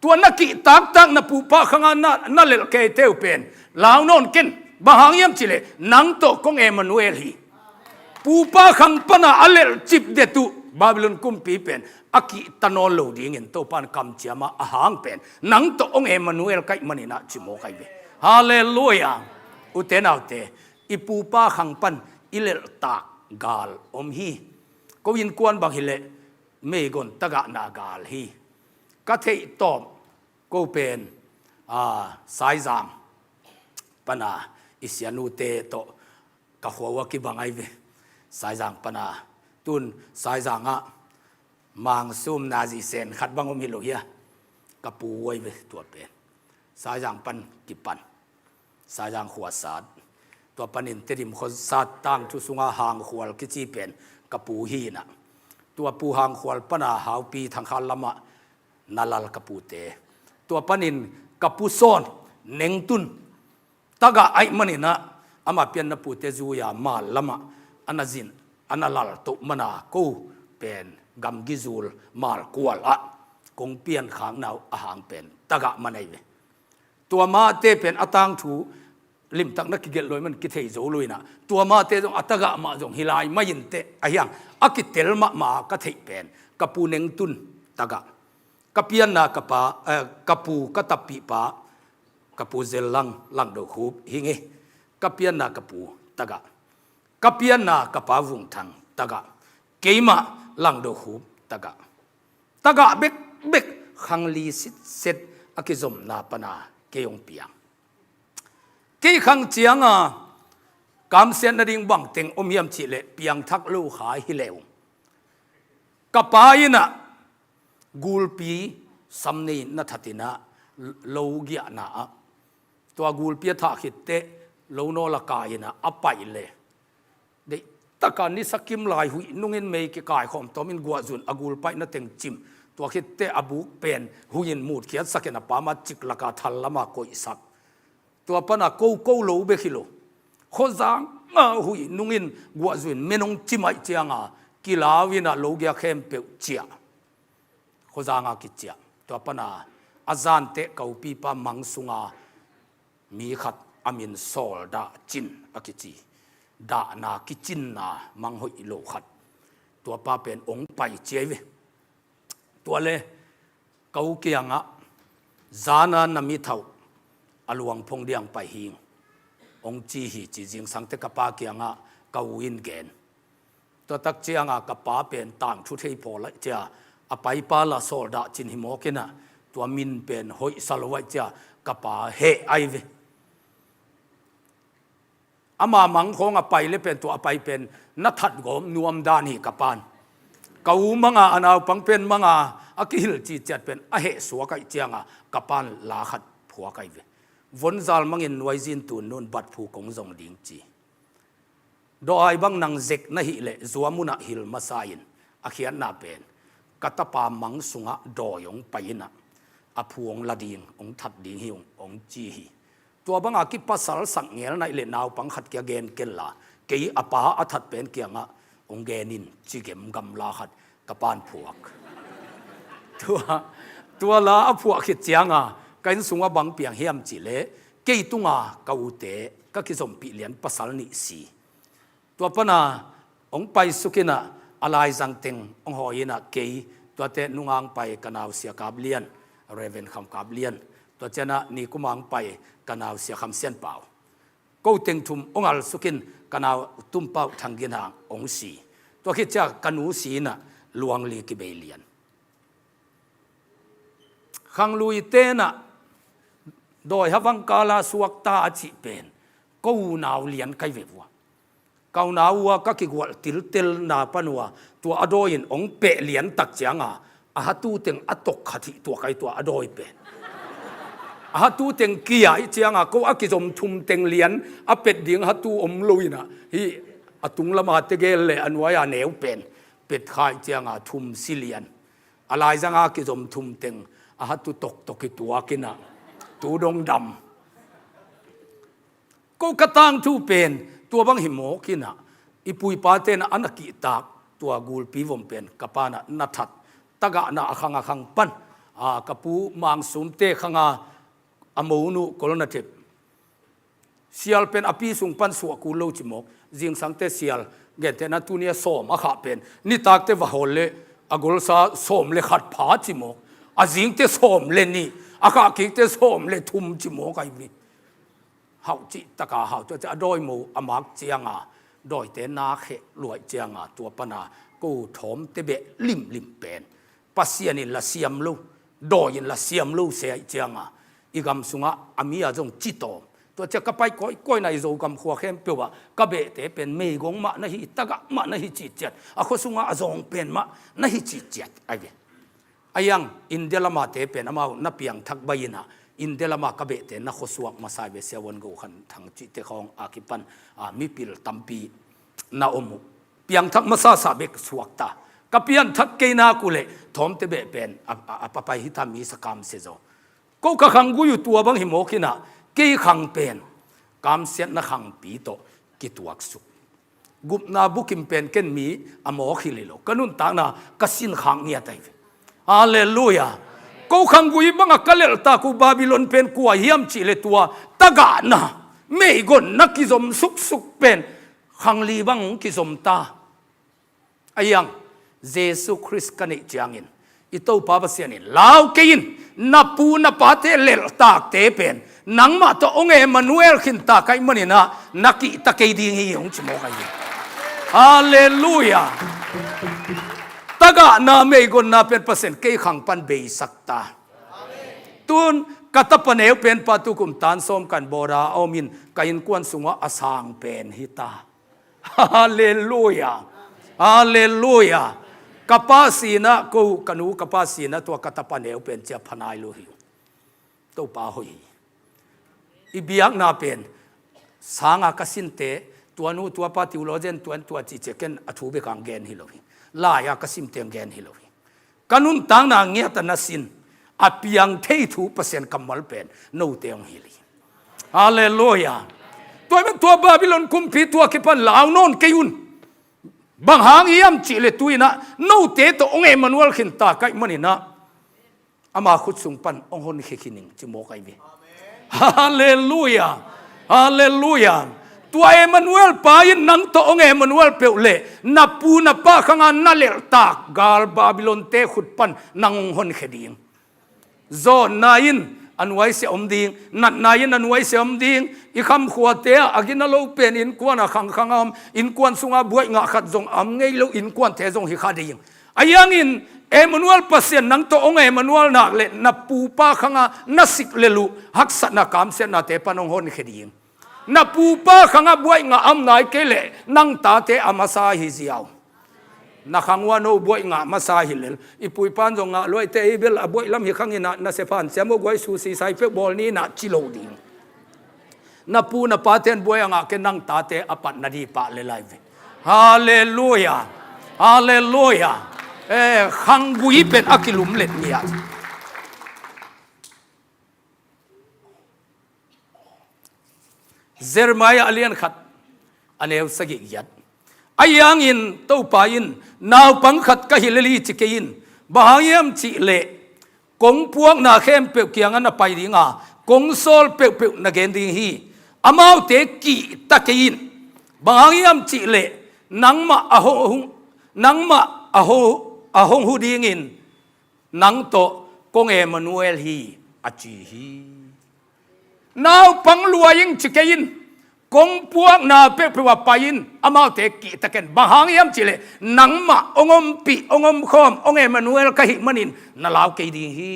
Tua na kihtaktak na pupa khanga na, na lelh keite uh pen lau nawn ken. Bang hang hiam cih leh nang tawh kong Emmanuel hi. Pupa khang pana a lelhcip det uh Babylon kumpi pen a kihta nawn lo dingin Topa in kamciam a, a hang pen nang tawh hong Emmanuel ka hih manin ah ci mawk ahi ve. Halleluiah. Ute naute, i pupa khang pan i lelhtak gal om hi. Ko innkuan bang hileh meigon tagahna gal hi. Ka theih tawp ko pen, a, Saizang pana i sianute tawh ka khua uh a kibang ahi ve. Saizang pana tun Saizang ah mangsum nazi sen khat bang om hi lo hia. Ka pu uh ahi ve tua pen. Saizang pan kipan Saizang khuasat. Tua panin Tedim khuasat tangthu sunga Hangkhual kici pen ka pu hi inah. Tua pu Hangkhual pana Haupi Thangkhal lamah na lal ka pute. Tua panin ka pu Sawn Nengtun tagah ahih maninah ama pian na pute zui-a Mal lamah a na zin a na lal toh mana ko pen gamgi zul Mal kual ah kong piankhakna uh a hang pen tagah man ahi ve. Tua mahte pen a tangthu limtak na kigelh lo ahih man kithei zo lo inah tua mahte zong a tagah mah zong hi lai mah inteh a hiang a kitel mahmah ka theih pen ka pu Nengtun tagah. Ka pianna ka pa, eh, ka pu ka tappih pa, ka pu Zel Lang, Langdo Khup hi ngei. Ka pianna ka pu tagah. Ka pianna ka pa Vung Thang tagah. Keimah Langdo Khup tagah. Tagah bekbek khang li sitset a kizomna pana kei hong piang. Kei khang cianga kamsiat nading bangteng om hiam cihleh piangthak lo kha hi leh ung. Ka pa inah gulpi sam nei na that inah lo giahna ah tua gulpi a thah khitteh lo nawl a kai inah a paih le. Deihtaka nisa kim lai huih nungin mei kikai khawm tawmin guahzun a gulpaihna teng cim. Tua khitteh a buk pen huih in mutkhiatsak in a pama ciklaka thal lama koihsak. Tua pana koko lo bek hi lo. Khuazanga huih nungin guahzun menong cimaih cianga kilau inah lo giak khempeuh ciah. Khuazanga kiciah. Tua pana a zanteh ka upipa mang sunga mi khat a min Sawl Dah Cin a kici. Dahna kicinna mang hoih lo khat. Tuapa pen ong pai ciai ve. Tua le ka u kiangah zana na mithauh a luang phong diang pai hing ong ci hi ci zingsangte ka pa kiangah ka u in gen. Tua tak cianga ka pa pen tangthu thei pawl aih cia a paipa la Sawl Dah Cin hi mawk inah tua min pen hoihsa lo aih cia ka pa heh ahi ve. Ama mang khawng a pai le pen tua a pai pen na that gawm nuam dan hi ka pan. Ka u manga a naupang pen manga a kihil ciciat pen a heh suak aih cianga ka pan la khat phuak ahi ve. Vonzal mangin nuaizin tun nun bat phu kong zong ding ci. Dawhai bang nang zek na hih leh zua munah hil masa in a khiatna pen ka tapa mang sungah dawi hong pai inah a phu hong la ding hong that ding hi ung hong ci hi. Tua banga kipasal sak ngel naih le naupang khat kia gen kenla kei a pa a that pen kiangah hong gen in ci gem gamla khat ka pan phuak. Tua, tua la a phuak khit cianga ka inn sungah bang piang hiam cihleh kei tunga ka ute ka kizompih lian pasal nih si. Tua pana hong paisuk inah a laizang teng hong hawi inah kei tuate nungang pai ka nau Sia Kap Lian, Reverend Kham Kap Lian, tua cianah Nikuma hong pai ka nau Sia Kham Sian Pau. Ko teng thum hong alsuk in ka nau Tum Pau Thang Gin Hang hong si. Tua khit cia ka nu si inah luangli kibei lian. Khanglui tenah dawi havang kala suakta a cih pen ko unau lian kai ve vua. Ka unau ua ka kigualh tiltelna pan ua tua a dawi in hong peh lian tak cianga a hatu teng a tok khat hih tua kai tua a dawi pen. A hatu teng kia ih cianga ko a kizom thum teng lian a pet ding hatu om lo inah hih a tung lama tegel le a nuai a neu pen Petkhai cianga thum si lian. A laizanga kizom thum teng a hatu toktok i tuak inah tu dong dam. Ko ka tangthu pen tua bang hi mawk inah i puipa tenah a na kihtak tua gulpi vom pen ka panah na that tagahna a khang a khang pan, a, ka pu Mang Sumte khanga a monu kol na thep. Sial pen a pi sung pan suah kul lo ci mawk. Zingsangte sial gentehna tunia sawm a khah pen nitakte va hawl le a golsa sawm le khat pha ci mawk. A zingte sawm le nih, a khah kikte sawm le thum ci mawk ahi. Hauh cih taka hauh tua cia a dawi mo a mak cianga dawite na kheh luaih cianga tua pana ko thawmte beh limlim pen Pasian in la siam lo, dawi in la siam lo se aih cianga i gam sungah a mi a zong citawm. Tua cia ka pai kawikawi na i Zogam khua khempeuh ah ka behte pen meigong mah na hi, tagah mah na hi citciat, a khua sungah a zawng pen mah na hi citciat ahi ve. A iang India lamate pen amau na piangthak bai inah India lama ka behte na khuasuak masa ve, siavuan go khan thang cihte khawng a kipan, a, mipil tampi na om uh. Piangthak masasa bek suakta. Ka pianthak kei nak uh leh thawmte beh pen a, a, a papai hita mi sakam se zaw. Ko ka khanggui uh tua bang hi mawk inah kei khang pen kamsiatna khangpi tawh kituaksuk. Gupna bukim pen ken mi a mawk hi lilo ka nuntakna ka sin khak ngiat ahi ve. Halleluia. Ko khanggui banga ka lelhtak uh Babylon pen kua hiam cih le tua tagahna meigonna kizom suksuk pen khangli bang hong kizom ta. A iang Jesu Khrist ka neih ciangin i Topa Pasian in lau kei in, na pu na pate lelhtakte pen nangmah tawh hong Emmanuel khinta kaih maninah na kihta kei ding hi hong ci mawk ahi. Halleluia. Tagahna meigonna pen Pasian kei khang pan beisak ta. Tun ka tapa neu pen pa tukum tan sawm kan bawra a omin ka innkuan sungah a sang pen hita. Halleluia. Halleluia. Ka pa sinah ko ka nu ka pa sinah tua ka tapa neu pen cia phanai lo hi. Topa hoih hi. I biakna pen sanga ka sinte tua nu tua pa theologian tuan tua cihcia ken a thu bekang gen hi lo hi. Lai-a ka simteng gen hi lo hi. Ka nuntakna ngiata na sin a piang thei thu Pasian kammal pen note hong hilh hi. Halleluia. Tua tua Babylon kumpi tua kipan lau nawn kei un. Bang hang hiam cih le tuinah note tawh hong Emmanuel khinta kaih maninah ama khut sung pan hong honkhia khin ing ci mawk ahi ve. Halleluia. Halleluia. Tua Emmanuel pa in nang tawh hong Emmanuel peuh le na pu na pa khanga na lelhtak gal Babylon te khut pan nang hong honkhia ding. Zawnna in a nuaisia om ding, natna in a nuaisia om ding. I khamkhuate ah a gina lo pen innkuan a khangkhang a om, innkuan sunga buaih ngah khat zong a om ngei lo, innkuante zong hi kha ding. A iangin Emmanuel Pasian nang tawh hong Emmanuel nak le na pupa khanga na sik le luh haksatna kamsiatnate pan hong honkhia ding. Na pupa khanga buaih ngah a om nai kei leh nang tate a masa hi ziau. Na khang ua no buaih ngah masa hi lel. I puipan zong ngah luaite i bel a buaih lam hi khanginah na sephan siam uh guai susi sai peuh bawl ninah ci lo ding. Na pu na paten buai a ngah ke nang tate a pat na di pah le lai ve. Halleluia. Halleluia. Eh, khanggui pen a kilum let ngiat. Jeremiah a lian khat a neu sagih giat. A iangin Topa in naupang khat ka hilh lel hi ci kei in. Bang hang hiam cih leh kong puakna khempeuh kiangah na pai dinga kong sawl peuhpeuh na gen ding hi. Amaute kihta kei in. Bang hang hiam cih leh nangmah a hong, nangmah a hong, a hong hu dingin nang tawh kong Emmanuel hi a ci hi. Naupang luai ing ci kei in. Kong puakna peuhpeuh a pai in amaute kihta ken. Bang hang hiam cih leh nangmah hong ompih, hong omkhawm, hong Emmanuel ka hih manin na lau kei ding hi.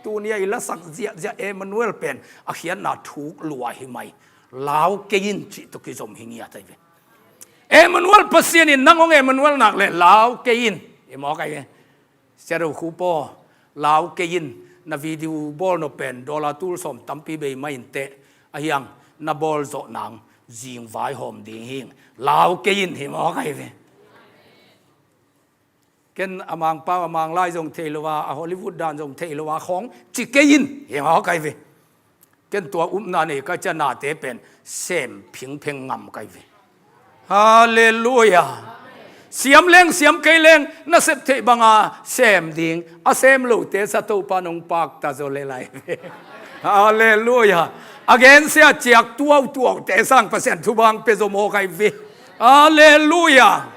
Tunia i lasak ziahziah Emmanuel pen a khiatna thuk luai hi mai. Lau kei in cih tawh kizom hi ngiat ahi ve. Emmanuel Pasian in nang hong Emmanuel nak leh lau kei in. I mawk ahi ve. Sia do khu paw, lau kei in. Na video bawl nop pen dollar tul sawm tampi bei mah inteh. A hiang na bawl zawh nang zing vaihawm ding hing. Lau kei in hi mawk ahi ve. Ken a Mangpau a Manglai zong thei lo a, a Hollywood dan zong thei lo a khawng ci kei in, hi mawk ai ve. Ken tua upna nei ka cia nate pen sem phingpheng ngam kai ve. Halleluia. Siam leng siam kei leng na sep theih banga sem ding, a sem lote sa Topa nong pakta zaw le lai ve. Halleluia. A gensia ciak tuautuaute sang Pasian thubang pia zaw mawk ai ve. Halleluia.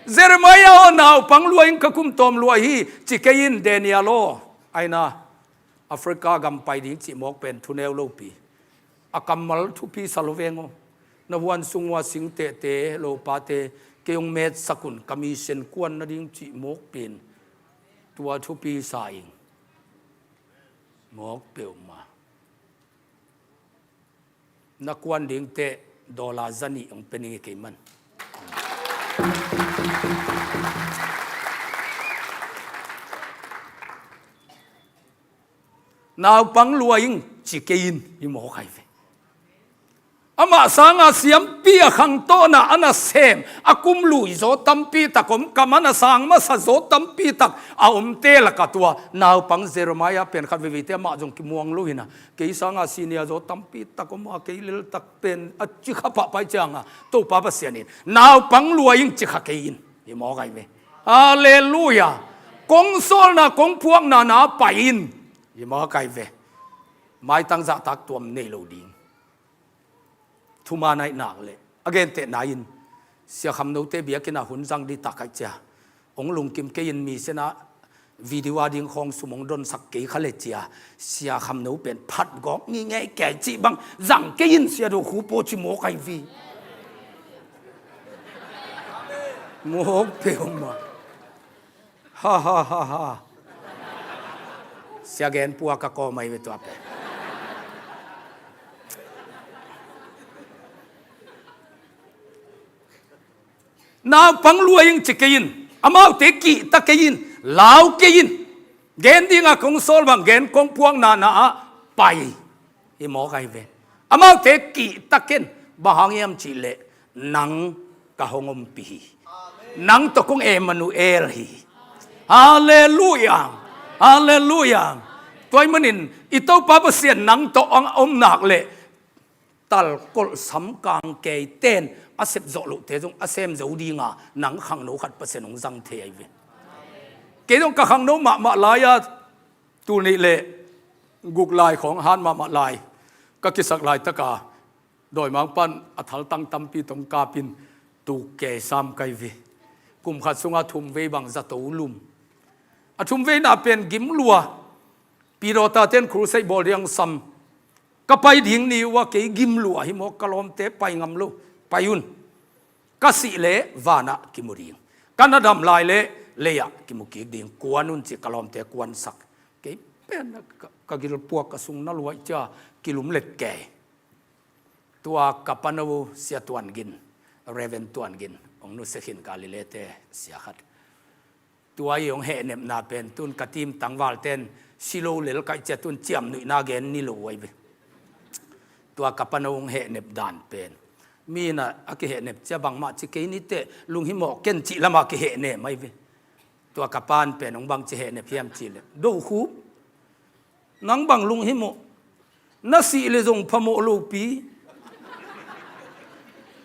Jeremiah aw, naupang lua in ka kum tawm lua hi ci kei in, Daniel aw. Aina Africa gam pai ding cih mawk pen thuneu lopi. A kammal thupi sa lo veng aw. Na huan sung ua sing tehte lopate kei hong metsak un ka mission kuan nading cih mawk pen tua thupi sa ing. Mawk peuhmah. Na kuan ding teh dollar zanih hong pia ning hi kei man. Naupang lua ing ci kei in, hi mawk ai ve. Amah sanga siampi a khangtawhna a nasem a kum lui zaw tampi tak om, kam a na sang masa zaw tampi tak a omte lakah tua naupang Jeremiah pen khat veiveite amah zong kimuang lo hi na. Kei sanga senior zaw tampi tak om a, kei lel tak pen a ci kha pahpai cianga Topa Pasian in naupang lua ing ci kha kei in, hi mawk ai ve. Halleluia. Kong sawlna kong phuakna na pai in, hi mawk ai ve. Maitang zahtak tuam nei lo ding. Thuman ai nak leh a gentehna in Sia Kham Note biakinn ah hun zang dih tak ai cia hong lungkim kei in, mi sena video a ding khawng sum hong donsak kei kha le cia Sia Kham No pen phat gawk ngingei kei cih bang zang kei in, Sia Do Khu paw ci mawk ai ve. Mawk peuhmah. Ha ha ha ha. Sia gen pua ka kawm ai ve tua pen. Naupang lua ing ci kei in, amaute kihta kei in, lau kei in. Gen dinga kong sawl bang gen kong phuakna na ah pai. Hi mawk ai ve. Amaute kihta ken, bang hang hiam cihleh nang ka hong ompih hi. Nang tawh kong Emmanuel hi. Halleluia. Halleluia. Tua ahih manin i Topa Pasian nang tawh a om nak leh talkolh samkang kei ten a sep zawh lohte zong a sem zo dinga nang khangno khat Pasian hong zang thei ai ve. Kei zong ka khangno mahmah lai-a tul nih leh guk lai khawng hat mahmah lai ka kisak laitaka dawimangpa'n a thaltang tampi tawh kapin tuk kei sam kai ve. Kum khat sunga thum vei bang zato lum. A thum veina pen gim lua. Pidawtate'n crusade bawl ding hong sam. Ka pai ding ni uh a kei gim lua hi maw, ka lawmte pai ngam lo. Pai un. Ka sih leh vanah kimu ding. Ka na dam lai leh leiah kimu kik ding. Kuan un ci ka lawmte kuansak. Kei pen ka, ka gilpuak ka sung na luai cia kilum let kei. Tua ka pano Sia Tuan Gin, Reverend Tuan Gin, hong nusia khin Galilee-te sia khat. Tua i hong hehnepna pen tun ka team tangvalte'n si lo lel kaih cia tun ciamnuihna gen ni lo uh ai ve. Tua ka pano hong hehnep dan pen mi in a kihehnep cia bangmah ci kei ni teh, lunghimawh ken cih lamah kihehnep ai ve. Tua ka pa'n pen hong bangci hehnep hiam cihleh, Do Khup, nang bang lunghimawh, na sih leh zong phamawh lopi.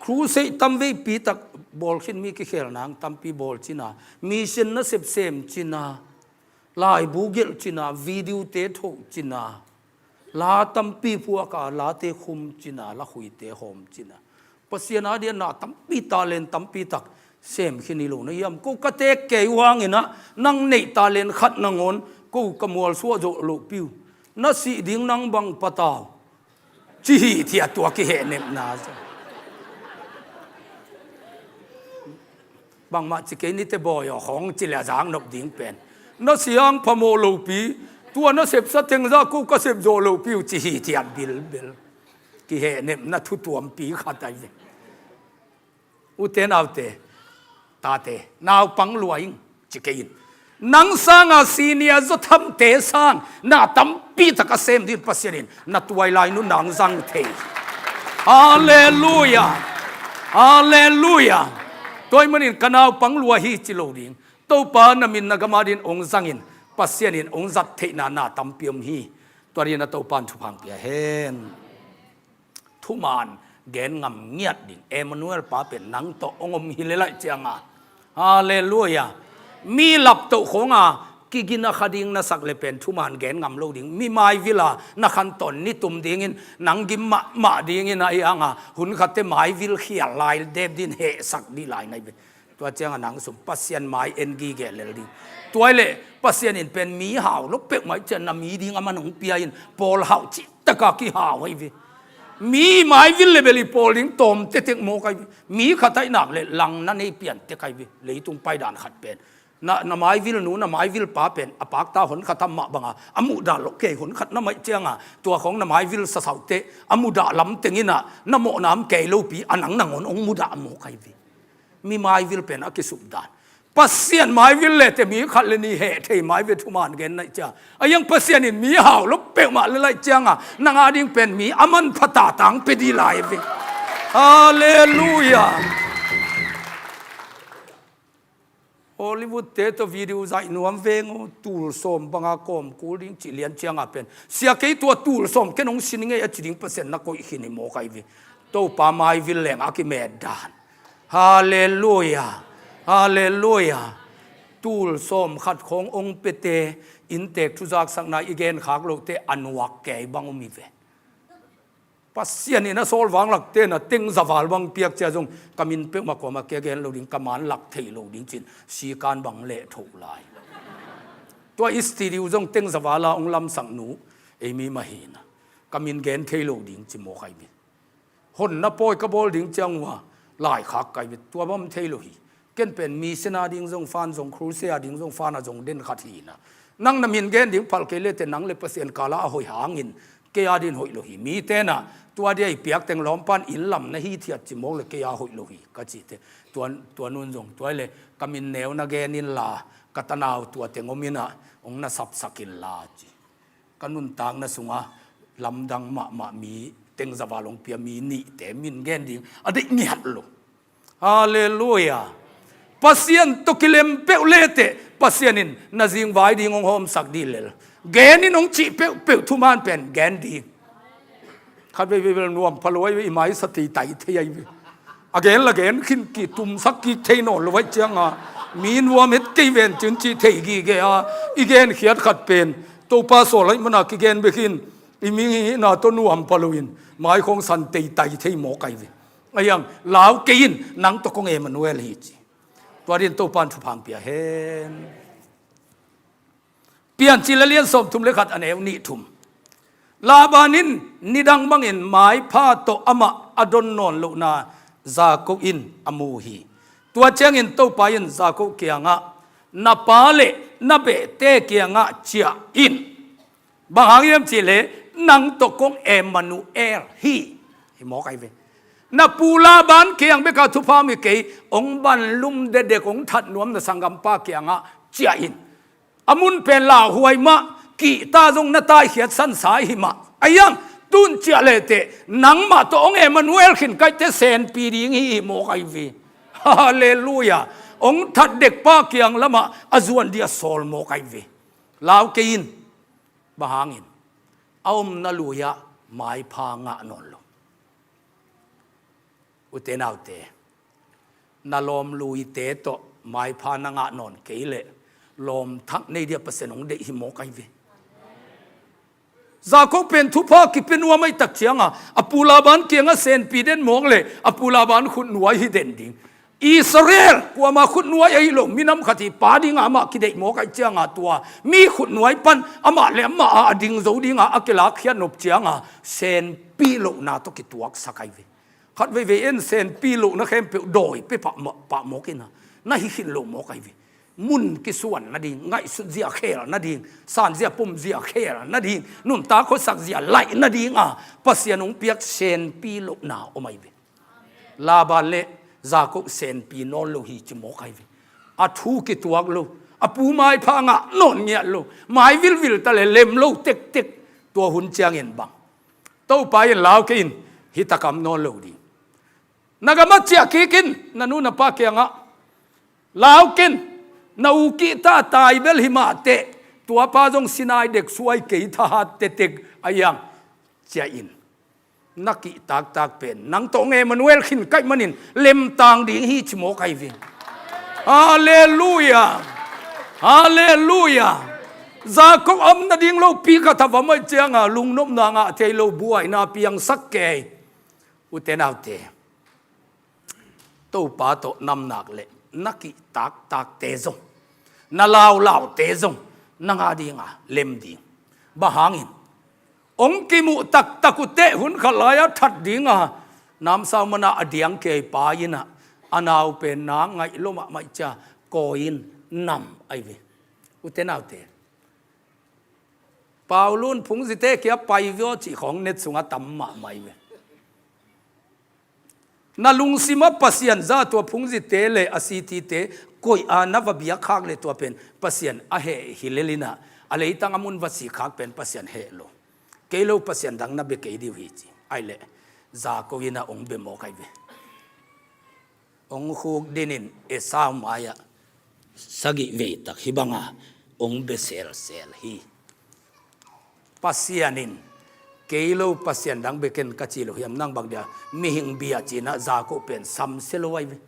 Crusade tamveipi tak bawl khin, mi kikhel nang tampi bawl cina, mission nasep sem cina, laibu gelh cina, video-te thoh cina, la tampi phuak a, late khum cina, lakhuite hawm cina. Pasian a dia na tampi, talent tampi tak sem khin hi lo na hiam? Ko ka tek kei uh hangin ah nang neih talent khat nangawn ko ka mualsuah zawh lohpi uh. Na sih ding nang bang patau. Ci hithiat tua kihehnepna. Bangmah ci kei ni teh bawi aw, khawng ci leh a zak nop ding pen. Na sih hang phamawh lopi, tua na sepsa teng zah ko ka sep zawh lohpi uh ci hithiat bilbil. Kihehnepna thu tuampi khat ai ve. Ute naute, tate, naupang lua ing ci kei in. Nang sanga senior zawthamte sang na tampi tak a sem ding Pasian in na tuailai nunna hong zang thei. Halleluia. Halleluia. Tua ahih manin ka naupang lua hi ci lo ding. Topa na min na gam adingin hong zangin, Pasian in hong zat theihna na tampi om hi. Tua dingin a Topa in thupha hong pia hen. Thuman gen ngam ngiat ding Emmanuel pa pen nang tawh hong om hi lel ahih ciangin. Halleluiah. Mi laptoh khawngah kigina kha ding na sak le pen thuman gen ngam lo ding. Mi maivil a na khantawn ni tum dingin nang gim mahmah dingin a hi hang a, hun khatte maivil khial lai dep dingin hehsak dih lai na hi ve. Tua ciangin nang sung Pasian mai en gige lel ding. Tua hi leh Pasian in pen mi hau lo peuhmah ahih ciangin na mi ding a man hong pia in, pawl hau cihtak a kihau ahi ve. Mi maivil le bel i pawl ding tawm tektek mawk ahi ve. Mi khat ahih nak leh lang na nei pian tek ahi ve. Leitung paidan khat pen na, na maivil nu, na maivil pa pen a pakta hun khat a mah banga a muhdah lo kei hun khat na mah ahih ciangin tua khawng na maivil sasaute a muhdah lam teng in a na mawhna om kei lopi a nang nangawn hong mudah mawk ahi ve. Mi maivil pen a kisuk dan. Pasian maivil le te mi khat le nih heh thei mai ve thuman gen na hih ciang. A hi hang Pasian in mi hau lo peuhmah lel ahih ciangin nang ading pen mi a manpha tatang pia dih lai ve. Halleluiah. Hollywood te tawh video zaih nuam veng uh, tul sawm banga kawm kul ding cih lian ciangin pen, sia kei tua tul sawm ken hong sin ngei a ci ding Pasian na koih khin hi mawk ahi ve. Topa maivil leng a kimet dan. Halleluiah. Halleluiah. Tul sawm khat khawng hong piate inntek thuzaksakna i genkhak lohte a nuak kei bang om hi ve. Pasian in a sawl vanglakte na teng zaval bang piak cia zong ka min peuhmah kuamah kia gen lo ding, ka man lak thei lo ding cin sikan bang leh thoh lai. Tua i studio zong teng zaval a hong lamsak nu ei mi mah hi na. Ka min gen thei lo ding ci mawk ahi ve. Honna pawi ka bawl ding ciang uh a laikhak ka hi ve, tua bang thei lo hi. Ken pen mission a ding zong fan zong, crusade a ding zong fan a zong den khat hi na. Nang na min gen ding phal kei le te nang le Pasian kala a hoih hangin kei a din hoih lo hi. Mi te na tua dia i piak teng lawmpan inn lam na hithiat ci mawk le kei a hoih lo hi ka ci te. Tua, tua nun zong tua hi le ka min neu na gen inla ka tanau tua teng om in a hong na sapsak inla ci. Ka nuntakna sungah lamdang mahmah mi teng zaval hong pia mi nihte min gen ding a deih ngiat lo. Halleluiah. Pasian tawh kilem peuh le te Pasian in na zingvai ding hong hawmsak dih lel. Gen in hong cih peuhpeuh thuman pen gen ding. Khat veivei bel nuam pha lo ahi ve, i mai sa teitai thei ahi ve. A gen la gen khin ki tumsak kik thei nawn lo ahi cianga mi nuam het kei ven cin cih thei gige a i gen khiat khat pen Topa sawl ahi mana kigen bek in i mihingna tawh nuam pha lo in mai khawng san teitai thei mawk ahi ve. A hiang lau kei in nang tawh kong Emmanuel hi ci. Tua din Topa in thupha hong pia hen. Piancil a lian sawmthum le khat a neu nih thum. Laban in nidang bangin maipha tawh amah a don nawn lohna Jakob in a mu hi. Tua ciangin Topa in Jakob kiangah na pa le na behte kiangah ciah in. Bang hang hiam cihleh nang tawh kong Emmanuel hi. Hi mawk ahi ve. Na pu Laban kiang beka thupha mi kei hong banlum dedek hong that nuam na sanggampa kiangah ciah in. A mun pen lauhuai mah, kihta zong na taikhiat sansa ahi mah. A hiang tun ciah le teh nangmah tawh hong Emmanuel khin kaihte senpi ding hi hi mawk ahi ve. Halleluiah. Hong that dekpa kiang lamah a zuan dia sawl mawk ahi ve. Lau kei in. Bang hangin a omna lui-ah maipha ngah nawn lo. Ute naute, na lawm luite tawh maipha na ngah nawn kei leh lawm thak nei dia Pasian hong deih hi mawk ahi ve. Jakob pen thupha kipia nuam ahi tak cianga a pu Laban kiangah senpi den mawk le a pu Laban khutnuai hi den ding. Israel kuama khutnuai ahi lo minam khat hi pa dinga amah kideih mawk ahi cianga tua mi khutnuai pan amah le amah a ding zo dinga a kilakkhiat nop cianga senpi lohna tawh kituaksak ahi ve. Khat veivei en senpi lohna khempeuh dawi pia pah mawk ina na hi khin lo mawk ahi ve. Mun kisuan nading, ngaihsut zia khel nading, san zia pum zia khel nading, nuntak khuasak zia laih nadinga Pasian hong piak senpi lohna om ahi ve. Laban le Jakob senpi nawn lo hi ci mawk ahi ve. A thu kituak lo, a pu maipha ngah nawn ngiat lo, mai vilvil ta le lem lo tektek. Tua hun ciangin bang Topa in lau kei in, hih takam nawn lo ding. Na gamah ciah kik in, na nu na pa kiangah lau kei in. Na u kihta tai bel hi mah teh, tua pa zong sinai dek suai kei thahat tetek a iang ciah in. Na kihtaktak pen nang tawh Emmanuel khin kaih manin lemtang ding hi ci mawk ahi ve. Halleluia. Halleluia. Jakob om nading lopi ka thavam aih cianga lungnopna ngah thei lo buaina piangsak kei. Ute naute, Topa tawh namnak le na kihtaktakte zong, na laulaute zong nang a dinga lem ding. Bang hangin? Hong kimuh taktak uh teh hun khat lai-a that dinga namsau mana a diang kei pa innah a nau pen na ngaih lo mahmah cia kawi in nam ahi ve. Ute naute, Paulun phungzite kia pai vio cih khawng net sungah tam mahmah hi ve. Na lungsimah Pasian za tua phungzite le a sitite koih a na va biak khak le tua pen Pasian a heh hi lelinah a leitang a mun va sik khak pen Pasian heh lo. Kei lo Pasian dang na bia kei dih uh hi ci. Aih leh Jakob innah hong bia mawk ahi ve. Hong khuk dinin Esau mai-ah sagih veitak hih banga hong bia selsel hi. Pasian in kei lo Pasian dang bia ken ka ci lo hiam, nang bang dia mihing bia cinah Jakob pen samsia lo ahi ve.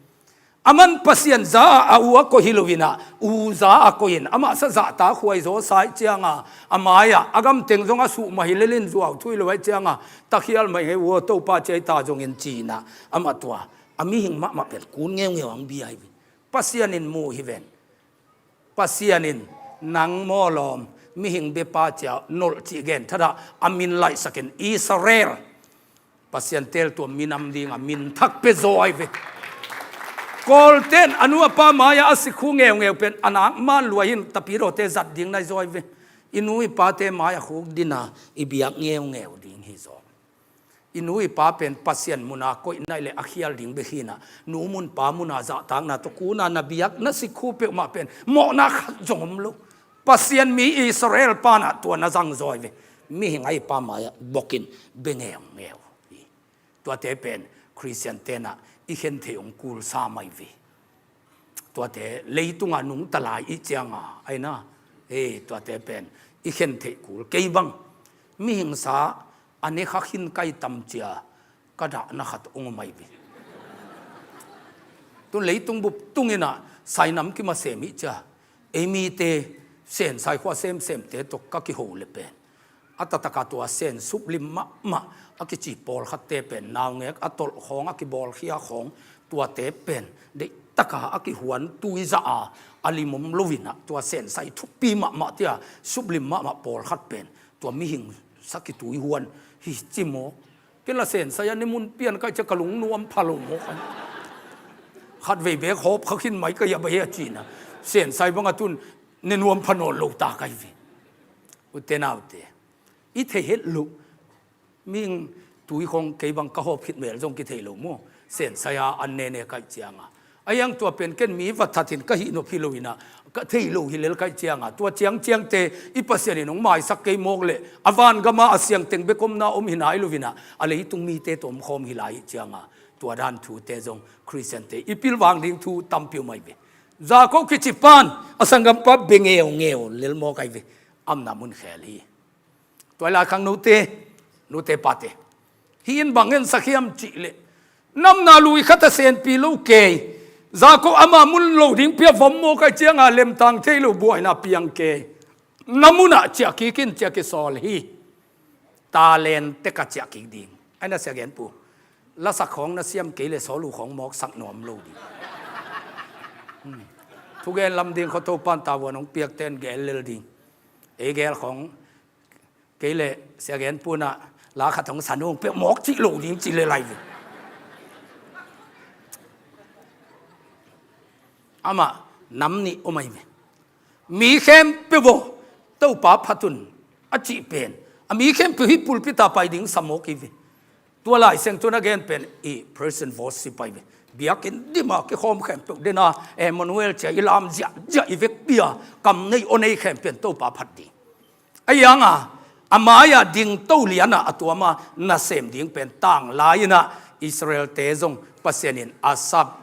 Aman Pasian za-ah a u a koih hi loinah u za a koihin amah sa zahta khuai zaw sa aih cianga a mai-ah a gamteng zong a suh mah hi lelin zuau thui lo aih cianga takhial mah hi ngei ua Topa ciai ta zongin cinah amah tua a mihing mahmah pen kun ngeungeu ang bia hi ve. Pasian in mu hi ven. Pasian in nang mawlawm mihing biapa cia nolh cih gen thatah a min laihsakin Israel. Pasian tel tua minam dinga min thak pia zaw ahi ve. Kawlten a nu a pa mai-ah a sikhu ngeungeu pen a nak man luai hin tapidawte zat ding nai zaw ahi ve. I nu i pate mai-ah khuk dina i biak ngeungeu ding hi zaw. I nu i pa pen Pasian muna koih nai le a khial ding bek hinah nu mun pa muna zahtakna tawh kuna na biak na sikhu peuhmah pen mawhna khat zong om lo. Pasian mi Israel panah tua na zang zaw ahi ve. Mihing a i pa mai-ah bokin bia ngeungeu hi. Tuate pen Khristian tenah i khen theih hong kul sa mai ve. Tuate leitunga nungta lai i cianga aina, e, tuate pen i khen theih kul kei bang. Mihingsa a ne kha khin kai tam cia ka dahna khat hong om ahi ve. Tun leitung bup tunginah sainam kimasem i cia ei mite sensai khua semsemte tawh ka kiho le pen a tataka tua sen suplim mahmah a kici pawlkhatte pen naungek a tolh khawng a kibawlkhia khawng tuate pen deihtaka a kihuan tuizah a a limom loinah tua sensai thupi mahmah tia suplim mahmah pawlkhat pen tua mihing sa kituihuan hi ci maw? Kei la sensai a ni mun pian kai cia ka lungnuam pha lo maw kai? Khatvei bek hawp kha khin mai ka yap ahi a cina sensai banga tun ne nuam pha nawn lo ta kai ve. Ute naute, i thei het loh mihing tui khong kei bang ka hawp khit mel zong kithei lo maw? Sensai-a an nene kaih cianga a iang tua pen ken mi va thatin ka hih nop hi loinah ka thei lo hi lel kaih cianga tua ciangciangte i Pasian in hong maisak kei mawk leh a vangama a siangteng bekomna om hi nai loinah a leitung mite tawh omkhawm hi lai ih cianga tua dan thute zong Khristiante i pilvang ding thu tampi om ahi ve. Jakob kici pan a sanggampa bia ngeungeu lel mawk ahi ve. Amna mun khel hi. Tua i lai khang note, note pate, hih in bang en sak hiam cih leh namna lui khat a senpi lo kei. Jakob ama mun lo ding pia vom maw kai cianga lemtang thei lo buaina piang kei. Na munah ciah kik in ciah kisawl hi. Talent tek a ciah kik ding. Ai na sia gen pu. Lasak khawng na siam kei le sawl uh khawng mawksak nuam lo ding. Hmm. Thugen lam ding khaw Topan tavuan hong piakte in gel lel ding. Ei gel khawng kei le sia gen puna la khat hong san hong pek mawk cih lo ding cih le lai ve. Amah nam nih om ahi ve. Mi khempeuh aw Topa phatun a cih pen a mi khempeuh hih pulpit a pai ding sa mawk hi ve. Tua Lai Siangtho in a gen pen i praise and worship ahi ve. Biakinn dima kikhawm khempeuh dena Emmanuel cia i lam ziahziah i vekpi a kam nei aw nei khempeuh in Topa phat ding. A ianga a mai-a dingto liana a tuama nasem ding pen tanglai-inah Israel-te zong Pasian in Asaph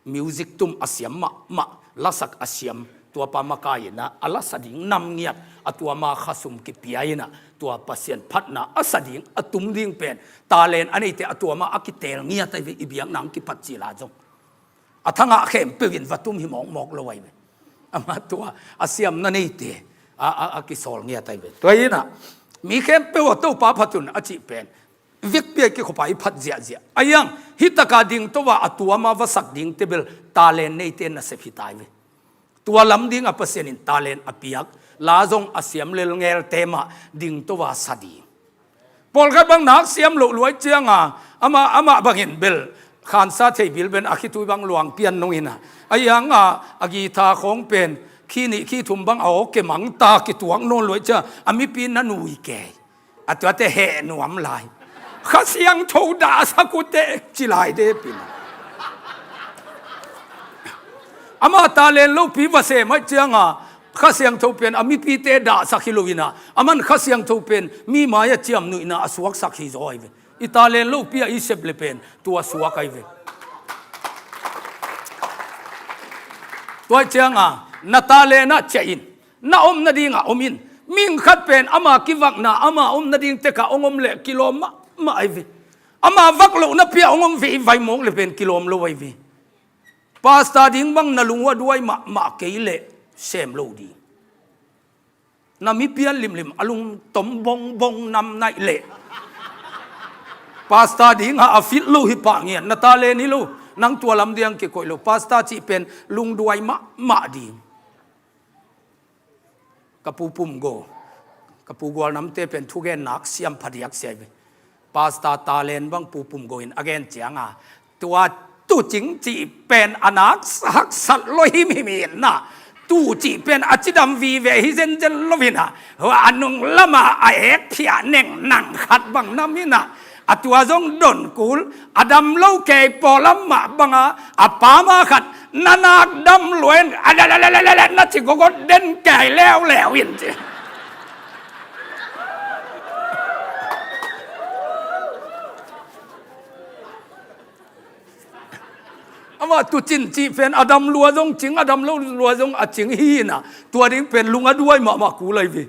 music tum a siam mahmah lasak a siam Tuapa makai inah a lasa ding nam ngiat, a tuama khasum kipia inah tua Pasian phatna a sa ding a tum ding pen talent a neite a tuama a kiteel ngiat ahi ve, i biakna hong kipat cila zong. A thangah khempeuh in va tum hi mawkmawk lo ahi ve. Amah tua a siamna neite a, a, a kisawl ngiat ahi ve. Tua inah mi khempeuh a Topa phat un a cih pen vekpi a kikhopa i phat ziahziah. A iang hih taka dingto a a tuama va sak dingte bel talent neite nasep hi ta ahi ve. Tua lam ding a Pasian in talent a piak, la zong a siam lel ngelte mah dingto a sa ding. Pawlkhat bang nak siam loh luai cianga amah, amah bangin bel khansa thei bilben a khitui bang luang pian nung inah, a ianga a guitar khawng pen khi nih khi thum bang a awk kemang ta kituak nawn luai cia a mipi na nui kei. A tuate heh nuam lai. Kha Siangtho dahsak uh teh ci lai de pin. Amah talent lopi va sem aih cianga Kha Siangtho pen a mipite dahsak hi lo inah, aman Kha Siangtho pen mi mai a ciamnuihna a suaksak hi zaw ahi ve. I talent lopi a i sep le pen tua suak ahi ve. Tua cianga na talent ah ciah in, na om nadingah om in. Mihing khat pen ama kivakna, ama om nading tekah hong om leh kilawm mahmah ahi ve. Ama vak lohna pi-ah hong om ve i vai mawk le pen kilawm lo ahi ve. Pastor ding bang na lung uh a duai mahmah kei leh sem lo ding. Na mipian limlim a lungtom bongbong nam naih leh pastor dingah a fit lo hi pah ngiat, na talent hi lo. Nang tua lam diang kikoih lo. Pastor cih pen lungduai mahmah ding. Ka pu Pum Go, ka pu Gual Namte pen thugen nak siam phadiak sia hi ve. Pastor talent bang pu Pum Go in a gen cianga tua tucing cih pen a nak haksat lo himhim inah, tucih pen a cidam vive hi zenzen lo inah, a nung lama a ek phiah neng nang khat bang nam inah, a tua zong don kul, a dam lo kei pawlam mah banga a pama khat na nak dam luen a lelelelele na ci gogot den kei leuleu in ci. Amah tucin cih pen a dam lua zong cing, a dam lo lua zong a cing hi inah, tua ding pen lung a duai mahmah kul ahi ve.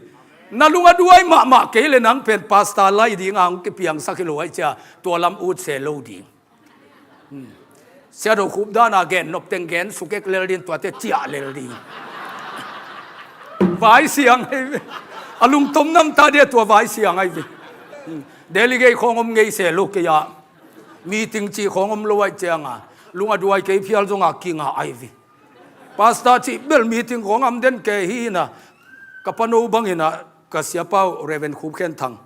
Na lung a duai mahmah kei le nang pen pastor lai dinga hong kipiangsak hi lo aih cia tua lam ut se lo ding. Sia Do Khup dana gen nop teng gen sukek lel ding, tuate ciah lel ding. Vai siang ahi ve. A lungtom namta dia tua vai siang ahi ve. Delegate khawng om ngei se lo kei ah. Meeting cih khawng om lo aih cianga lung a duai kei phial zonga kinga ahi ve. Pastor cih bel meeting khawng am den kei hi inah, ka pano bang inah ka siapa uh Reverend Khup Khen Thang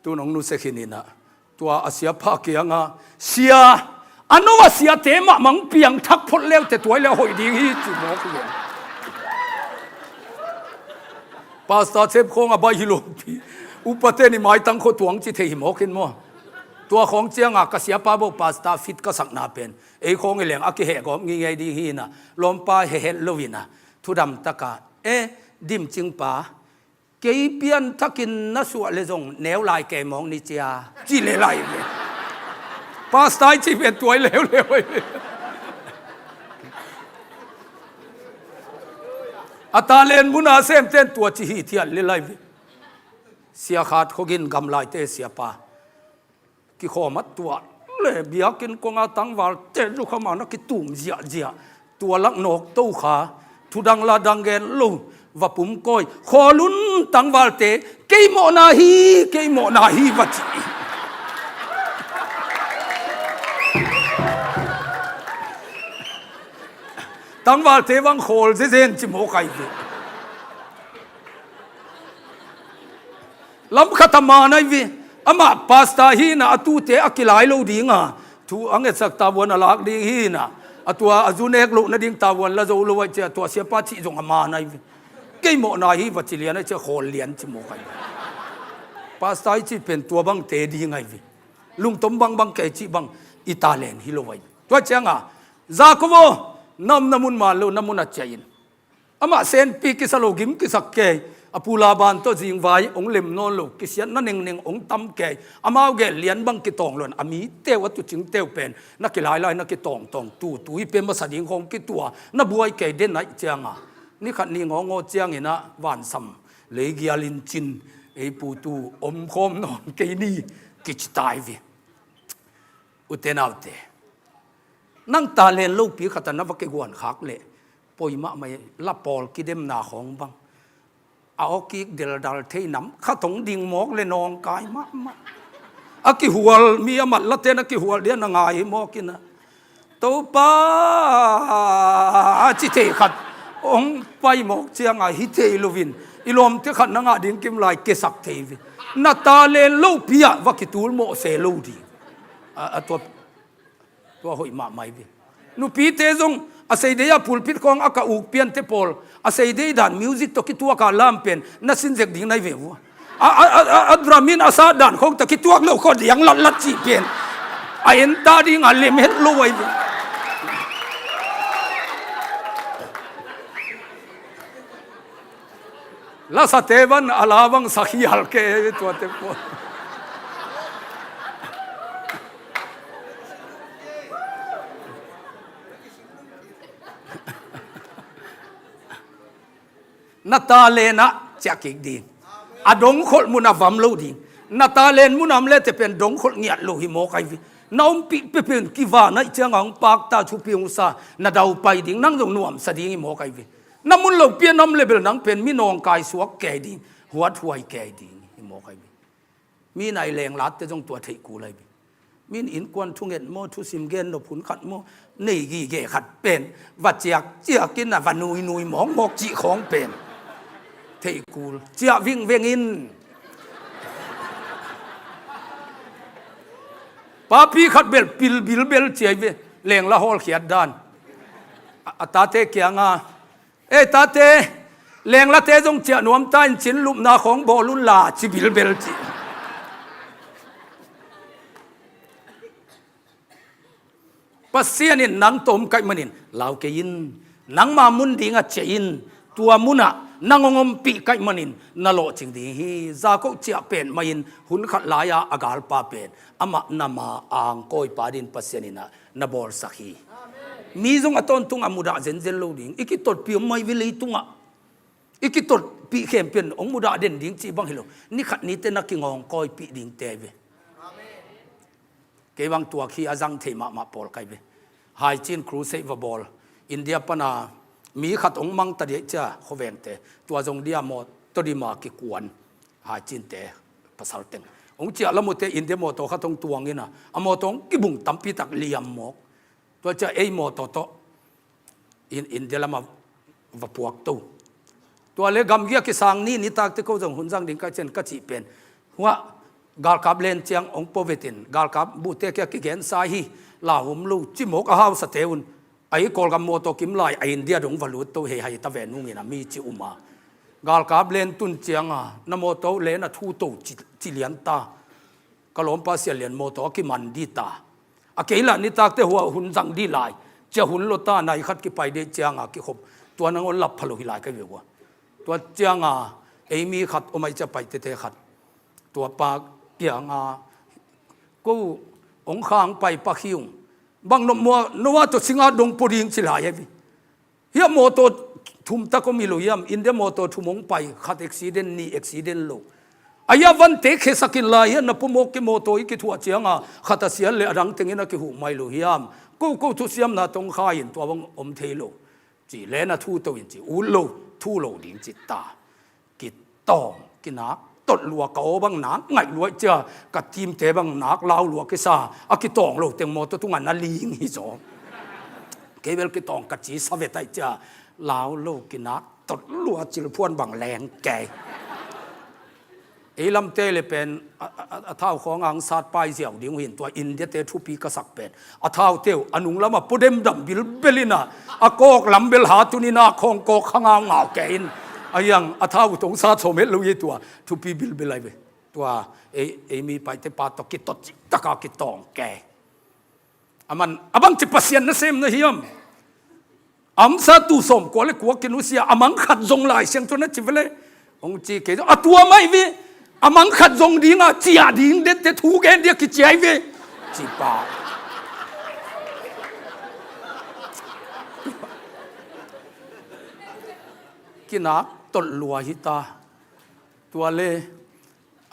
tun hong nusia khin inah, tua a siapa kiangah, sia, a no a siate mahmah piangthak phot leute tuai le a hoih ding hi ci mawk hi. Pastor cep khawng a baih hi lopi. Upate ni maitang khua tuang ci thei hi mawk in maw. Tua khawng cianga ka siapa bo pastor fit ka sakna pen ei khawng i leng a kihehgawp ngingei ding hi inah, lawmpa hehet lo inah, thudam taka, e, Dim Cing pa, kei pianthakin na suah le zong neu lai kei mawk ni cia ci le lai ve. Pastor i ci pen tuai leuleu ahi ve. A talent muna semten tua ci hi thiat le lai ve. Sia Khat Khogin gamlaite siapa kikhawm a tuah le biakinn konga tangvalte zukhama na kitum ziahziah. Tua lak nawk to kha, thudang la dang gen lo, va pumkawi, khawl un tangvalte, kei mawhna hi, kei mawhna hi va ci. Tangvalte bang khawl zezen ci mawk ahi ve. Lam khat a man ahi ve. Amah pastor hi inah a tute a kilai lo dinga thu a ngetsak tavuan a lak ding hi inah, a tua a zu nek loh nading tavuan la zo lo aih cia tua siapa cih zong a man ahi ve. Kei mawhna hi va ci lian aih cia khawl lian ci mawk ahi ve. Pastor i cih pen tua bangte ding ahi ve. Lungtom bangbang kei cih bang i talent hi lo ahi ve. Tua cianga Jacob aw, na omna mun man lo, na mun a ciah in. Amah senpi kisa lo, gim kisak kei. A pu Laban tawh zingvai hong lem nawn lo, kisiatna nengneng hong tam kei. Amau gel lian bang kitawng luan, a miteu a tucingteu pen na kilailai na kitawngtawng, tutu i pe masa ding khawng kitua na buai kei den aih cianga, ni khat ni ngawngawng ciangin ah vansam leigial in cin, ei pu tu omkhawm nawn kei ni, kici tai ve. Ute naute, nang talent lopi khat a na va kiguan khak leh poi mahmah hi. La pawl kidemna khawng bang a awkik deldal thei nam khat hong ding mawk le nawngkai mahmah. A kihual mi a mat laten a kihual dia na ngai hi mawk in ah, Topa a ci thei khat hong pai mawk cianga hi thei loin, i lawmte khat na ngah ding kim lai kesak thei ve. Na talent lopi ah va kitul mawh se lo ding. A, a tua, tua hoih mahmah hi ve. Nupite zong a seidei a pulpit khawng a ka uk piante pawl a seidei dan music tawh kituaka lam pen na sin zek ding nai ve vua. A, a, a, a, a drum in a sat dan khawng tawh kituak lo khawng diang latlat cih pen a enta dinga lem het lo ahi ve. Lasate van a la bang sakhial ke tuate pawl. Na talent ah ciah kik ding. A dongkholh mun a vam lo ding. Na talent mun a om lete pen dongkholh ngiat lo hi mawk ahi ve. Na ompih pepen kiva na ih cianga hong pakta thupi hong sa na daupai ding, nang zong nuamsa ding hi mawk ahi ve. Na mun lopi a na om le bel nang pen mi nawngkai suak kei ding, huathuai kei ding hi mawk ahi ve. Mi nai lenglatte zong tua theih kul ahi ve. Min innkuan thunget maw, thusim gen nop hun khat maw, nei gige khat pen va ciakciak in a va nuinui mawkmawk cih khawng pen theih kul. Ciah vingveng in. Papi khat bel pilbilbel ci ahi ve. Lengla hawlkhiat dan. A, a tate kianga, "Ei tate, lenglate zong ciah nuam ta in cin lupna khawng bawl unla," ci bilbel ci. Pasian in nang tawm kaih manin lau kei in, nangma mun dinga ciah in, tua munah nang hong ompih kaih manin na lawhcing ding hi. Jakob ciah pen mahin hun khat lai-a a galpa pen amah nama angkawipa din Pasian in ah na bawlsak hi. Mi zong a tawntung a mudah zenzen lo ding. I kitotpih om mai ve leitungah. I kitotpih khempeuh in hong mudah den ding cih bang hi lo. Ni khat nite na kingawngkawipih dingte ve. Kei bang tuak hi a zang thei mahmah pawl kai ve. Haicin crusade va bawl. India pana mi khat hong mangta diah cia khuavengte. Tua zong dia mawtaw dima kikuan. Haicinte pasal teng. Hong ciah lamute India mawtaw khat hong tuang ina. A mawtaw hong kibung tampi tak liam mawk. Tua cia ei mawtaw tawh in, India lama va puak to. Tua le gamgi a kisang ni nitakte ko zong hun zang ding ka cian ka cih pen. Huah galkap len ciang hong povetin galkap buhte kia kigensa hi. Lahum lo cimawk a hausate un. Ahi Kawlgam mawtaw kim lai a India dong va lut to hei hai ta ve nungin a mi ci uma. Galkap len tun cianga na mawtaw len a thu to ci, ci lian ta. Ka lawmpa Sia Lian mawtaw a kiman di ta. A kei lah nitakte hua hun zang di lai. Cia hun lo ta nai khat kipai de cianga kikhop. Tua nangawn lap phalo hi lai ka ve hua. Tua cianga ei mi khat om ai cia pai tete khat. Tua pa kianga ko hong khang pai pa khiung. Bang no mua no a to singa dong po ding ci lai hevi. Hiah mawtaw thum tak om hi lo hiam? India mawtaw thum hong pai, khat accident, nih accident lo. A hiah vante khesak in lai hiah na pumawk ke mawtaw i kithuah cianga khat a sial le a dang tengin a kihuh mai lo hiam? Ko ko thusiamna tong kha in tua bang om thei lo. Ci le na thu to in ci ut lo, thu lo ding ci ta. Kitawng kinak tot lua ka aw bang nak ngaih luai cia ka timte bang nak lau lua kisa a kitawng lo teng mawtaw tungah na ling hi zaw. Kei bel kitawng ka ci sa ve tai cia lau lo kinak tot lua cilphuan bang leng kei. Ei lamte le pen a, a, a, a thau khawng ang sat pai ziau ding uh hin tua India te thupi ka sak pen. A thau teu a nung lama podem dam bilbel ina a kawk lam bel hatun ina khawng kawk khangau ngau ke in a yang a thau tong sat sawm het lo ye tua thupi bilbel ai ve. Tua ei, ei mi paite pa tawh kitot cik taka kitawng ke. A man a bangci Pasian na sem na hiam? A omsa tu sawm kua le kua kinusia a mang khat zong Lai Siangtho na ci vele. Hong ci kei zong a tua mai ve. A mang khat zong dinga ciah ding dette thu gen dia kiciai ve. Ci pa. Kinak tolh lua hita. Tua le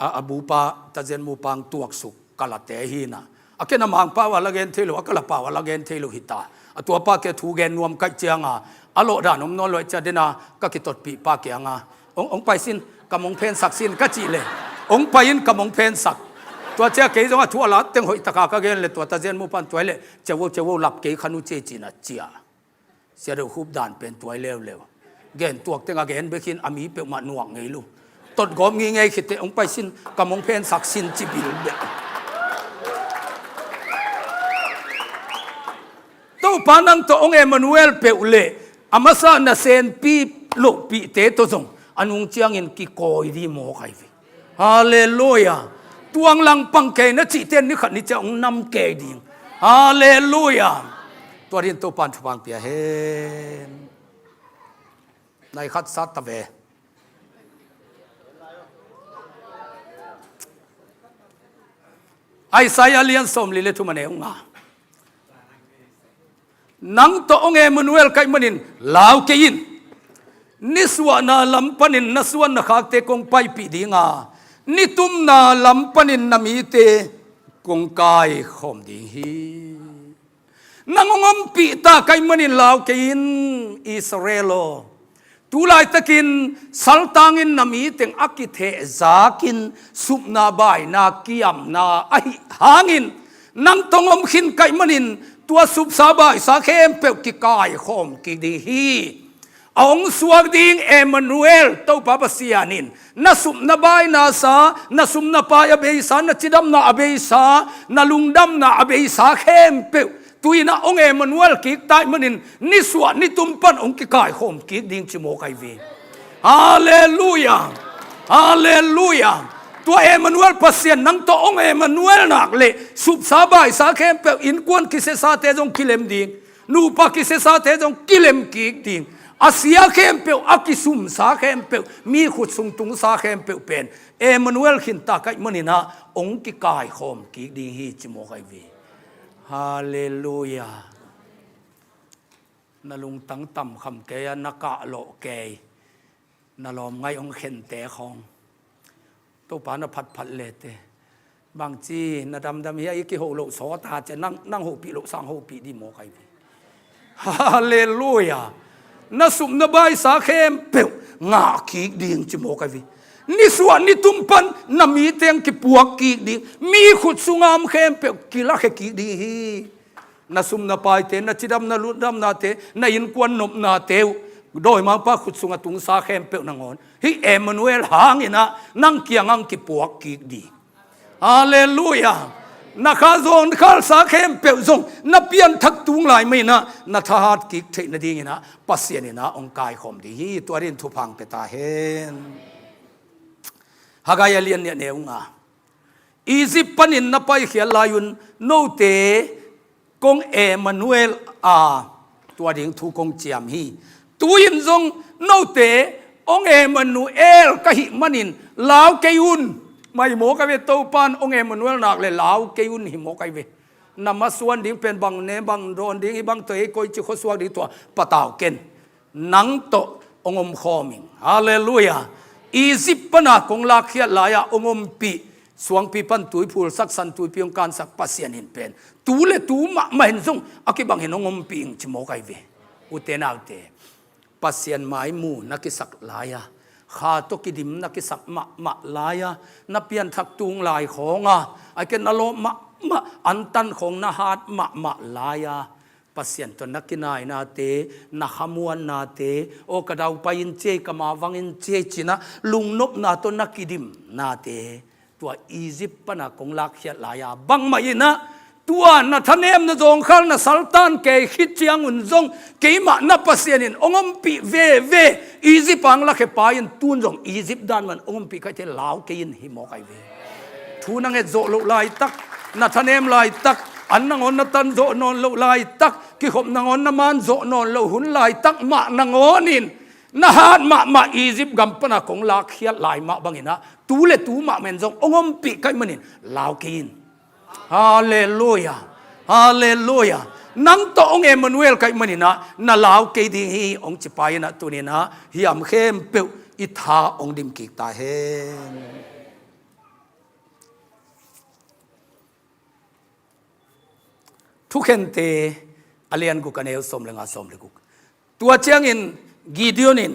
a, a bupa tazen mupang tuaksuk kalate hina. A kena mangpau a la gen thei lo, a kalapau a la gen thei lo hita. A tuapa ke thu gen nuam kaih cianga a lawhdan om nawn lo cia dena ka kitotpih pa kianga ong, ong pai sin ka mong phensak sin ka cih le ong pai in ka mong phensak. Tua cia kei zong a thu a la teng hoih taka ka gen le tua tazen mupan tuai le cewo cewo lap kei khanu cia cina cia. Sia deuh khup dan pen tuai leuleu. Gen tuak teng a gen bekin a mi peuhmah nuak ngei lu. Tot gawp ngingei khite ong pai sin ka mong phensak sin cibil bek. Topa nang tawh ong Emmanuel peuh le a masa nasenpi lohpihte tawh zong a nung ciangin kikawi di mawk ai ve. Halleluia. Tuang langpang kei na cihte nikhat ni ciang ong nam kei ding. Halleluia. Tua din Topan thupang pia hen. Nai khat sat ta ve. Isaiah lian sawm li le thum a neu nga. Nang tawh ong Emmanuel kaih manin lau kei in. Nisuahna lam panin na suan na khakte kong paipih dinga nitumna lam panin na mite kong kaikhawm ding hi. Nang ong ompih ta kaih manin lau kei in Israel aw. Tulaitakin saltangin na miteng a kithehzakin supna baina kiamna ahi hangin nang tawh ong om khin kaih manin tua supsa baisa khempeuh kikaikhawm kik ding hi. A ong suak ding Emmanuel Topa Pasian in na supna baina sa, na supna pai a beisa, na cidamna a beisa, na lungdamna a beisa khempeuh tu-in a ong Emmanuel kik taih manin nisuah nitum pan ong kikaikhawm kik ding ci mawk ai ve. Halleluia. Halleluia. Tua Emmanuel Pasian nang tawh ong Emmanuel nak le supsa baisa khempeuh innkuan kisiasate zong kilem ding. Nupa kisiasate zong kilem kik ding. A sia khempeuh a kisumsa khempeuh mi khut sung tungsa khempeuh pen Emmanuel khin ta kaih manin a ong kikaikhawm kik ding hi ci mawk ai ve. Halleluia. Na lungtang tamkham kei a na kahlawh kei. Na lawm ngaih ong khente khawng Topa na phatphat lete. Bangci na damdam hi a i kiho loh sawta cia nang, nang hopih loh sang hopih di mawk ai ve. Halleluia. Na supna baisa khempeuh ngah kik ding ci mawk ai ve. Nisuah nitum pan na miteng kipuak kik ding. Mi khut sungam khempeuh kilakhia kik ding hi. Na sum na paite, na cidam na lutdamnate, na innkuan nopnate uh dawimangpa khut sunga tungsa khempeuh nangawn hih Emmanuel hangin ah nang kiangah kipuak kik ding. Halleluia. Na kha zawn khalsa khempeuh zong na pianthak tung lai mah in ah na thahat kik theih nadingin ah Pasian in ah hong kaikhawm ding hi. Tua dingin thupha pia ta hen. Haggai a lian nih a neu nga. Egypt panin na paikhiat lai-un note kong Emmanuel a tua ding thu kong ciam hi. Tu-in zong note hong Emmanuel ka hih manin lau kei un. Maimawk a ve, Topan hong Emmanuel nak le lau kei un hi mawk a ve. Na masuan ding pen bang ne bang dawn ding hi, bang tawh ei koici khuasuak ding tua patau ken. Nang tawh hong omkhawm ing. Halleluia. Egypt pana kong lakkhiat lai-ah hong ompih, suangpi pan tuiphulsak, san tuipi hong kansak Pasian in pen tu le tu mahmah in zong a kibangin hong ompih ing ci mawk a ve. Ute naute, Pasian maimu na kisak lai-a, kha tawh kidim na kisak mahmah lai-a, na pianthak tung lai khawnga, a kei na lawp mahmah, antan khawng na hat mahmah lai-a, Pasian tawh na kinainate, na khamuannate, aw ka daupai in ciei, ka mavang in ciei cinah lungnopna tawh na kidimnate, tua Egypt pana kong lakkhiat lai-a bangmah inah tua na thanemna zawngkhal na saltan kei khit ciangun zong keimah na Pasian in hong ompih veve. Egypt ang lakhia pa in tun zong Egypt dan man hong ompih khaite lau kei in hi mawk a ve. Thu na nget zawh loh laitak, na thanem laitak, an nangawn na tan zawh nawn loh laitak, kikhop nangawn na man zawh nawn loh hun laitak mah nangawnin Na hat mahmah Egypt gam pana kong lakkhiat lai mah banginah tu le tu mah men zong hong ompih ka hih manin lau kei in. Halleluia. Halleluia. Nang tawh hong Emmanuel ka hih maninah na lau kei ding hi hong cipa inah tuninah hiam khempeuh i tha hong dim kik ta hen. Thukhente a lian guk a neu sawm le nga, sawm le guk. Tua ciangin Gideon in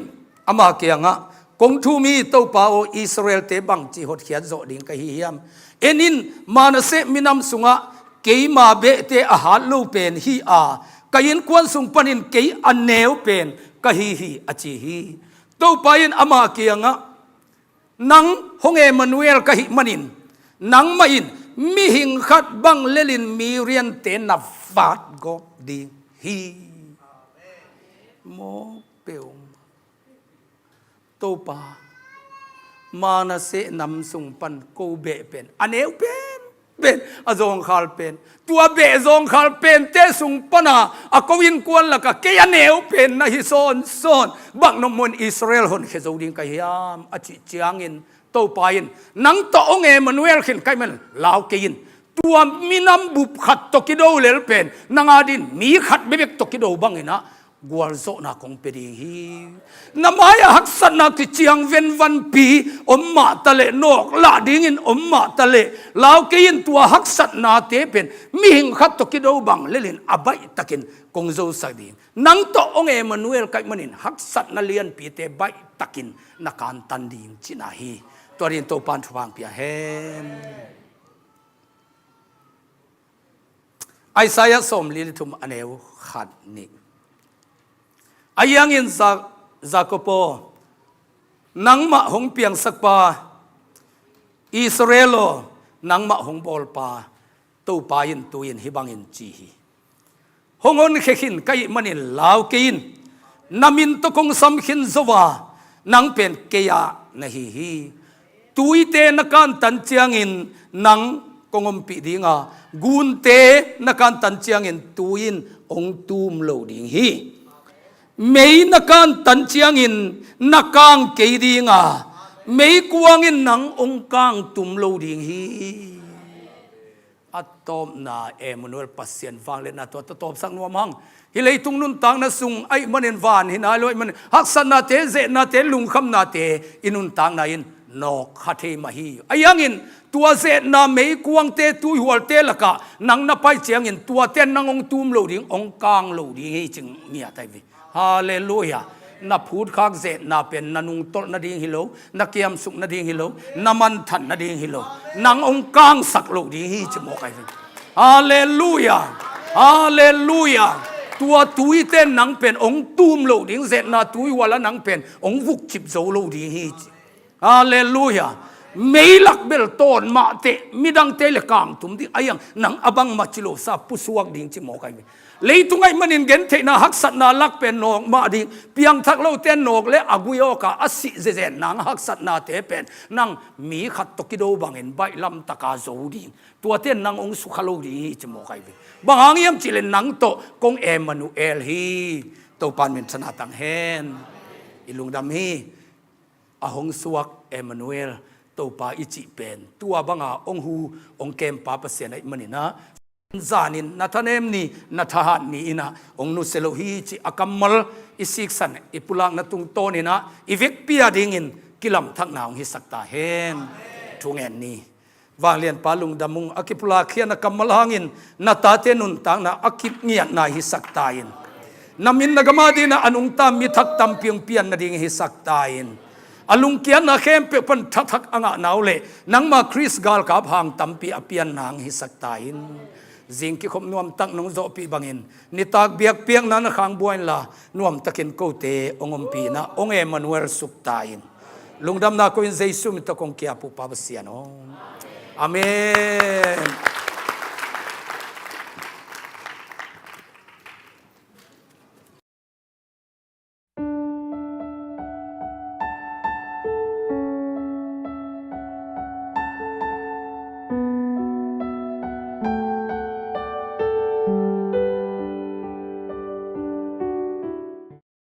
ama kiangah, "Kong thum hi, Topa aw, Israel-te bangci hotkhiat zawh ding ka hi hiam? En in, Manasseh minam sungah keima behte a hat lo pen hi a, ka innkuan sung panin kei a neu pen ka hi hi," a ci hi. Topa in ama kiangah, "Nang hong Emmanuel ka hih manin nangmah in mihing khat bang lelin mi riante na vat gawp ding hi." Mawk peuh. Topa, Manasseh nam sung pan ko beh pen a neu pen pen, a zawngkhal pen, tua beh zawngkhal pente sung pana a ko innkuan laka kei a neu pen na hi sawnsawn, bang nop mawh in Israel honkhia zo ding ka hiam, a cih ciangin Topa in, "Nang tawh hong Emmanuel khin ka hih man lau kei in. Tua minam bup khat tawh kido lel pen nang adingin mi khat bekbek tawh kido banginah gualzawhna kong pia ding hi. Na mai-ah haksatna kiciang venvanpi om mah taleh, nawk lah dingin om mah taleh, lau kei in, tua haksatnate pen mihing khat tawh kido bang lelin a baihtakin kong zosak ding. Nang tawh hong Emmanuel ka hih manin haksatna lianpite baihtakin na kantan ding," cihna hi. Tua dingin Topa in thupha hong pia hen. Isaiah sawmli le thum a neu khat, nih. "Ahi hangin Za-, Jakob aw, nangmah hong piangsakpa, Israel aw, nangmah hong bawlpa, Topa in tu-in hih bangin ci hi: Hong honkhia khin ka hih manin lau kei in. Na min tawh kong sam khin zo a, nang pen kei-a na hi hi. Tuite na kantan ciangin nang kong ompih ding a, gunte na kantan ciangin tui in hong tum lo ding hi. Mei na kantan ciangin na kang kei ding a, meikuang in nang hong kangtum lo ding hi." A tawpna, Emmanuel, Pasian vangliatna tua tawh tawpsak nuam hang. Hih leitung nuntakna sung ahih manin, van hi nai lo ahih manin, haksatnate, zehnate, lungkhamnate i nuntakna in nawk kha thei mah hi. Ahi hangin tua zehnna meikuangte, tuihualte lakah nang na pai ciangin tuate in nang hong tum lo ding, hong kang lo ding hi, ci ngiat ahi ve. Halleluia. Na phutkhak zehnna pen na nungtolh nading hi lo, na kiamsuk nading hi lo, na manthan nading hi lo, nang hong kangsak lo ding hi, ci mawk ahi ve. Halleluia. Halleluia. Tua tuite in nang pen hong tum lo ding, zehnna tuihual ah nang pen hong vukcip zo lo ding hi, ci. Halleluia. Meilak bel tawn mah teh, midangte le kangtum ding, ahi hang nang a bangmah ci lo sa pusuak ding, ci mawk ahi ve. Leitung ahih manin gentheihna, haksatna lak pen nawk mah ding, piangthak lote nawk le a gui awka a sih zezen nang haksatnate pen nang mi khat tawh kido bangin baih lamtaka zo ding, tuate in nang hong sukha lo ding hi, ci mawk ahi ve. Bang hang hiam cih leh nang tawh kong Emmanuel hi. Topa in minthanna tang hen. I lungdam hi. A hong suak Emmanuel, Topa i cih pen tua banga hong hu, hong kempa Pasian ahih maninah, zanin na thanem ni, na thahat ni inah hong nusia lo hi, cih a kammal i siksan, i pulakna tungtawninah i vekpi a dingin kilamthakna hong hisak ta hen. Thungen ni. Vanglianpa, lungdam ung, a kipulak khiatna kammal hangin na tate nuntakna a kipngiatna hisak ta in. Na min na gam a dinah a nungta mi thak tampi hong pian nading hisak ta in. A lungkiatna khempeuh pan thathak a ngahna uh leh nangma Khrist galkap hang tampi a pianna hong hisak ta in. Zing kikhop nuamtak nong zawhpih bangin nitak biakpiakna na khang buai inla, nuamtakin kote hong ompih inah hong Emmanuel suk ta in. Lungdamna ko in Jesu min tawh kong kiap uh, Pa Pasian aw. Amen.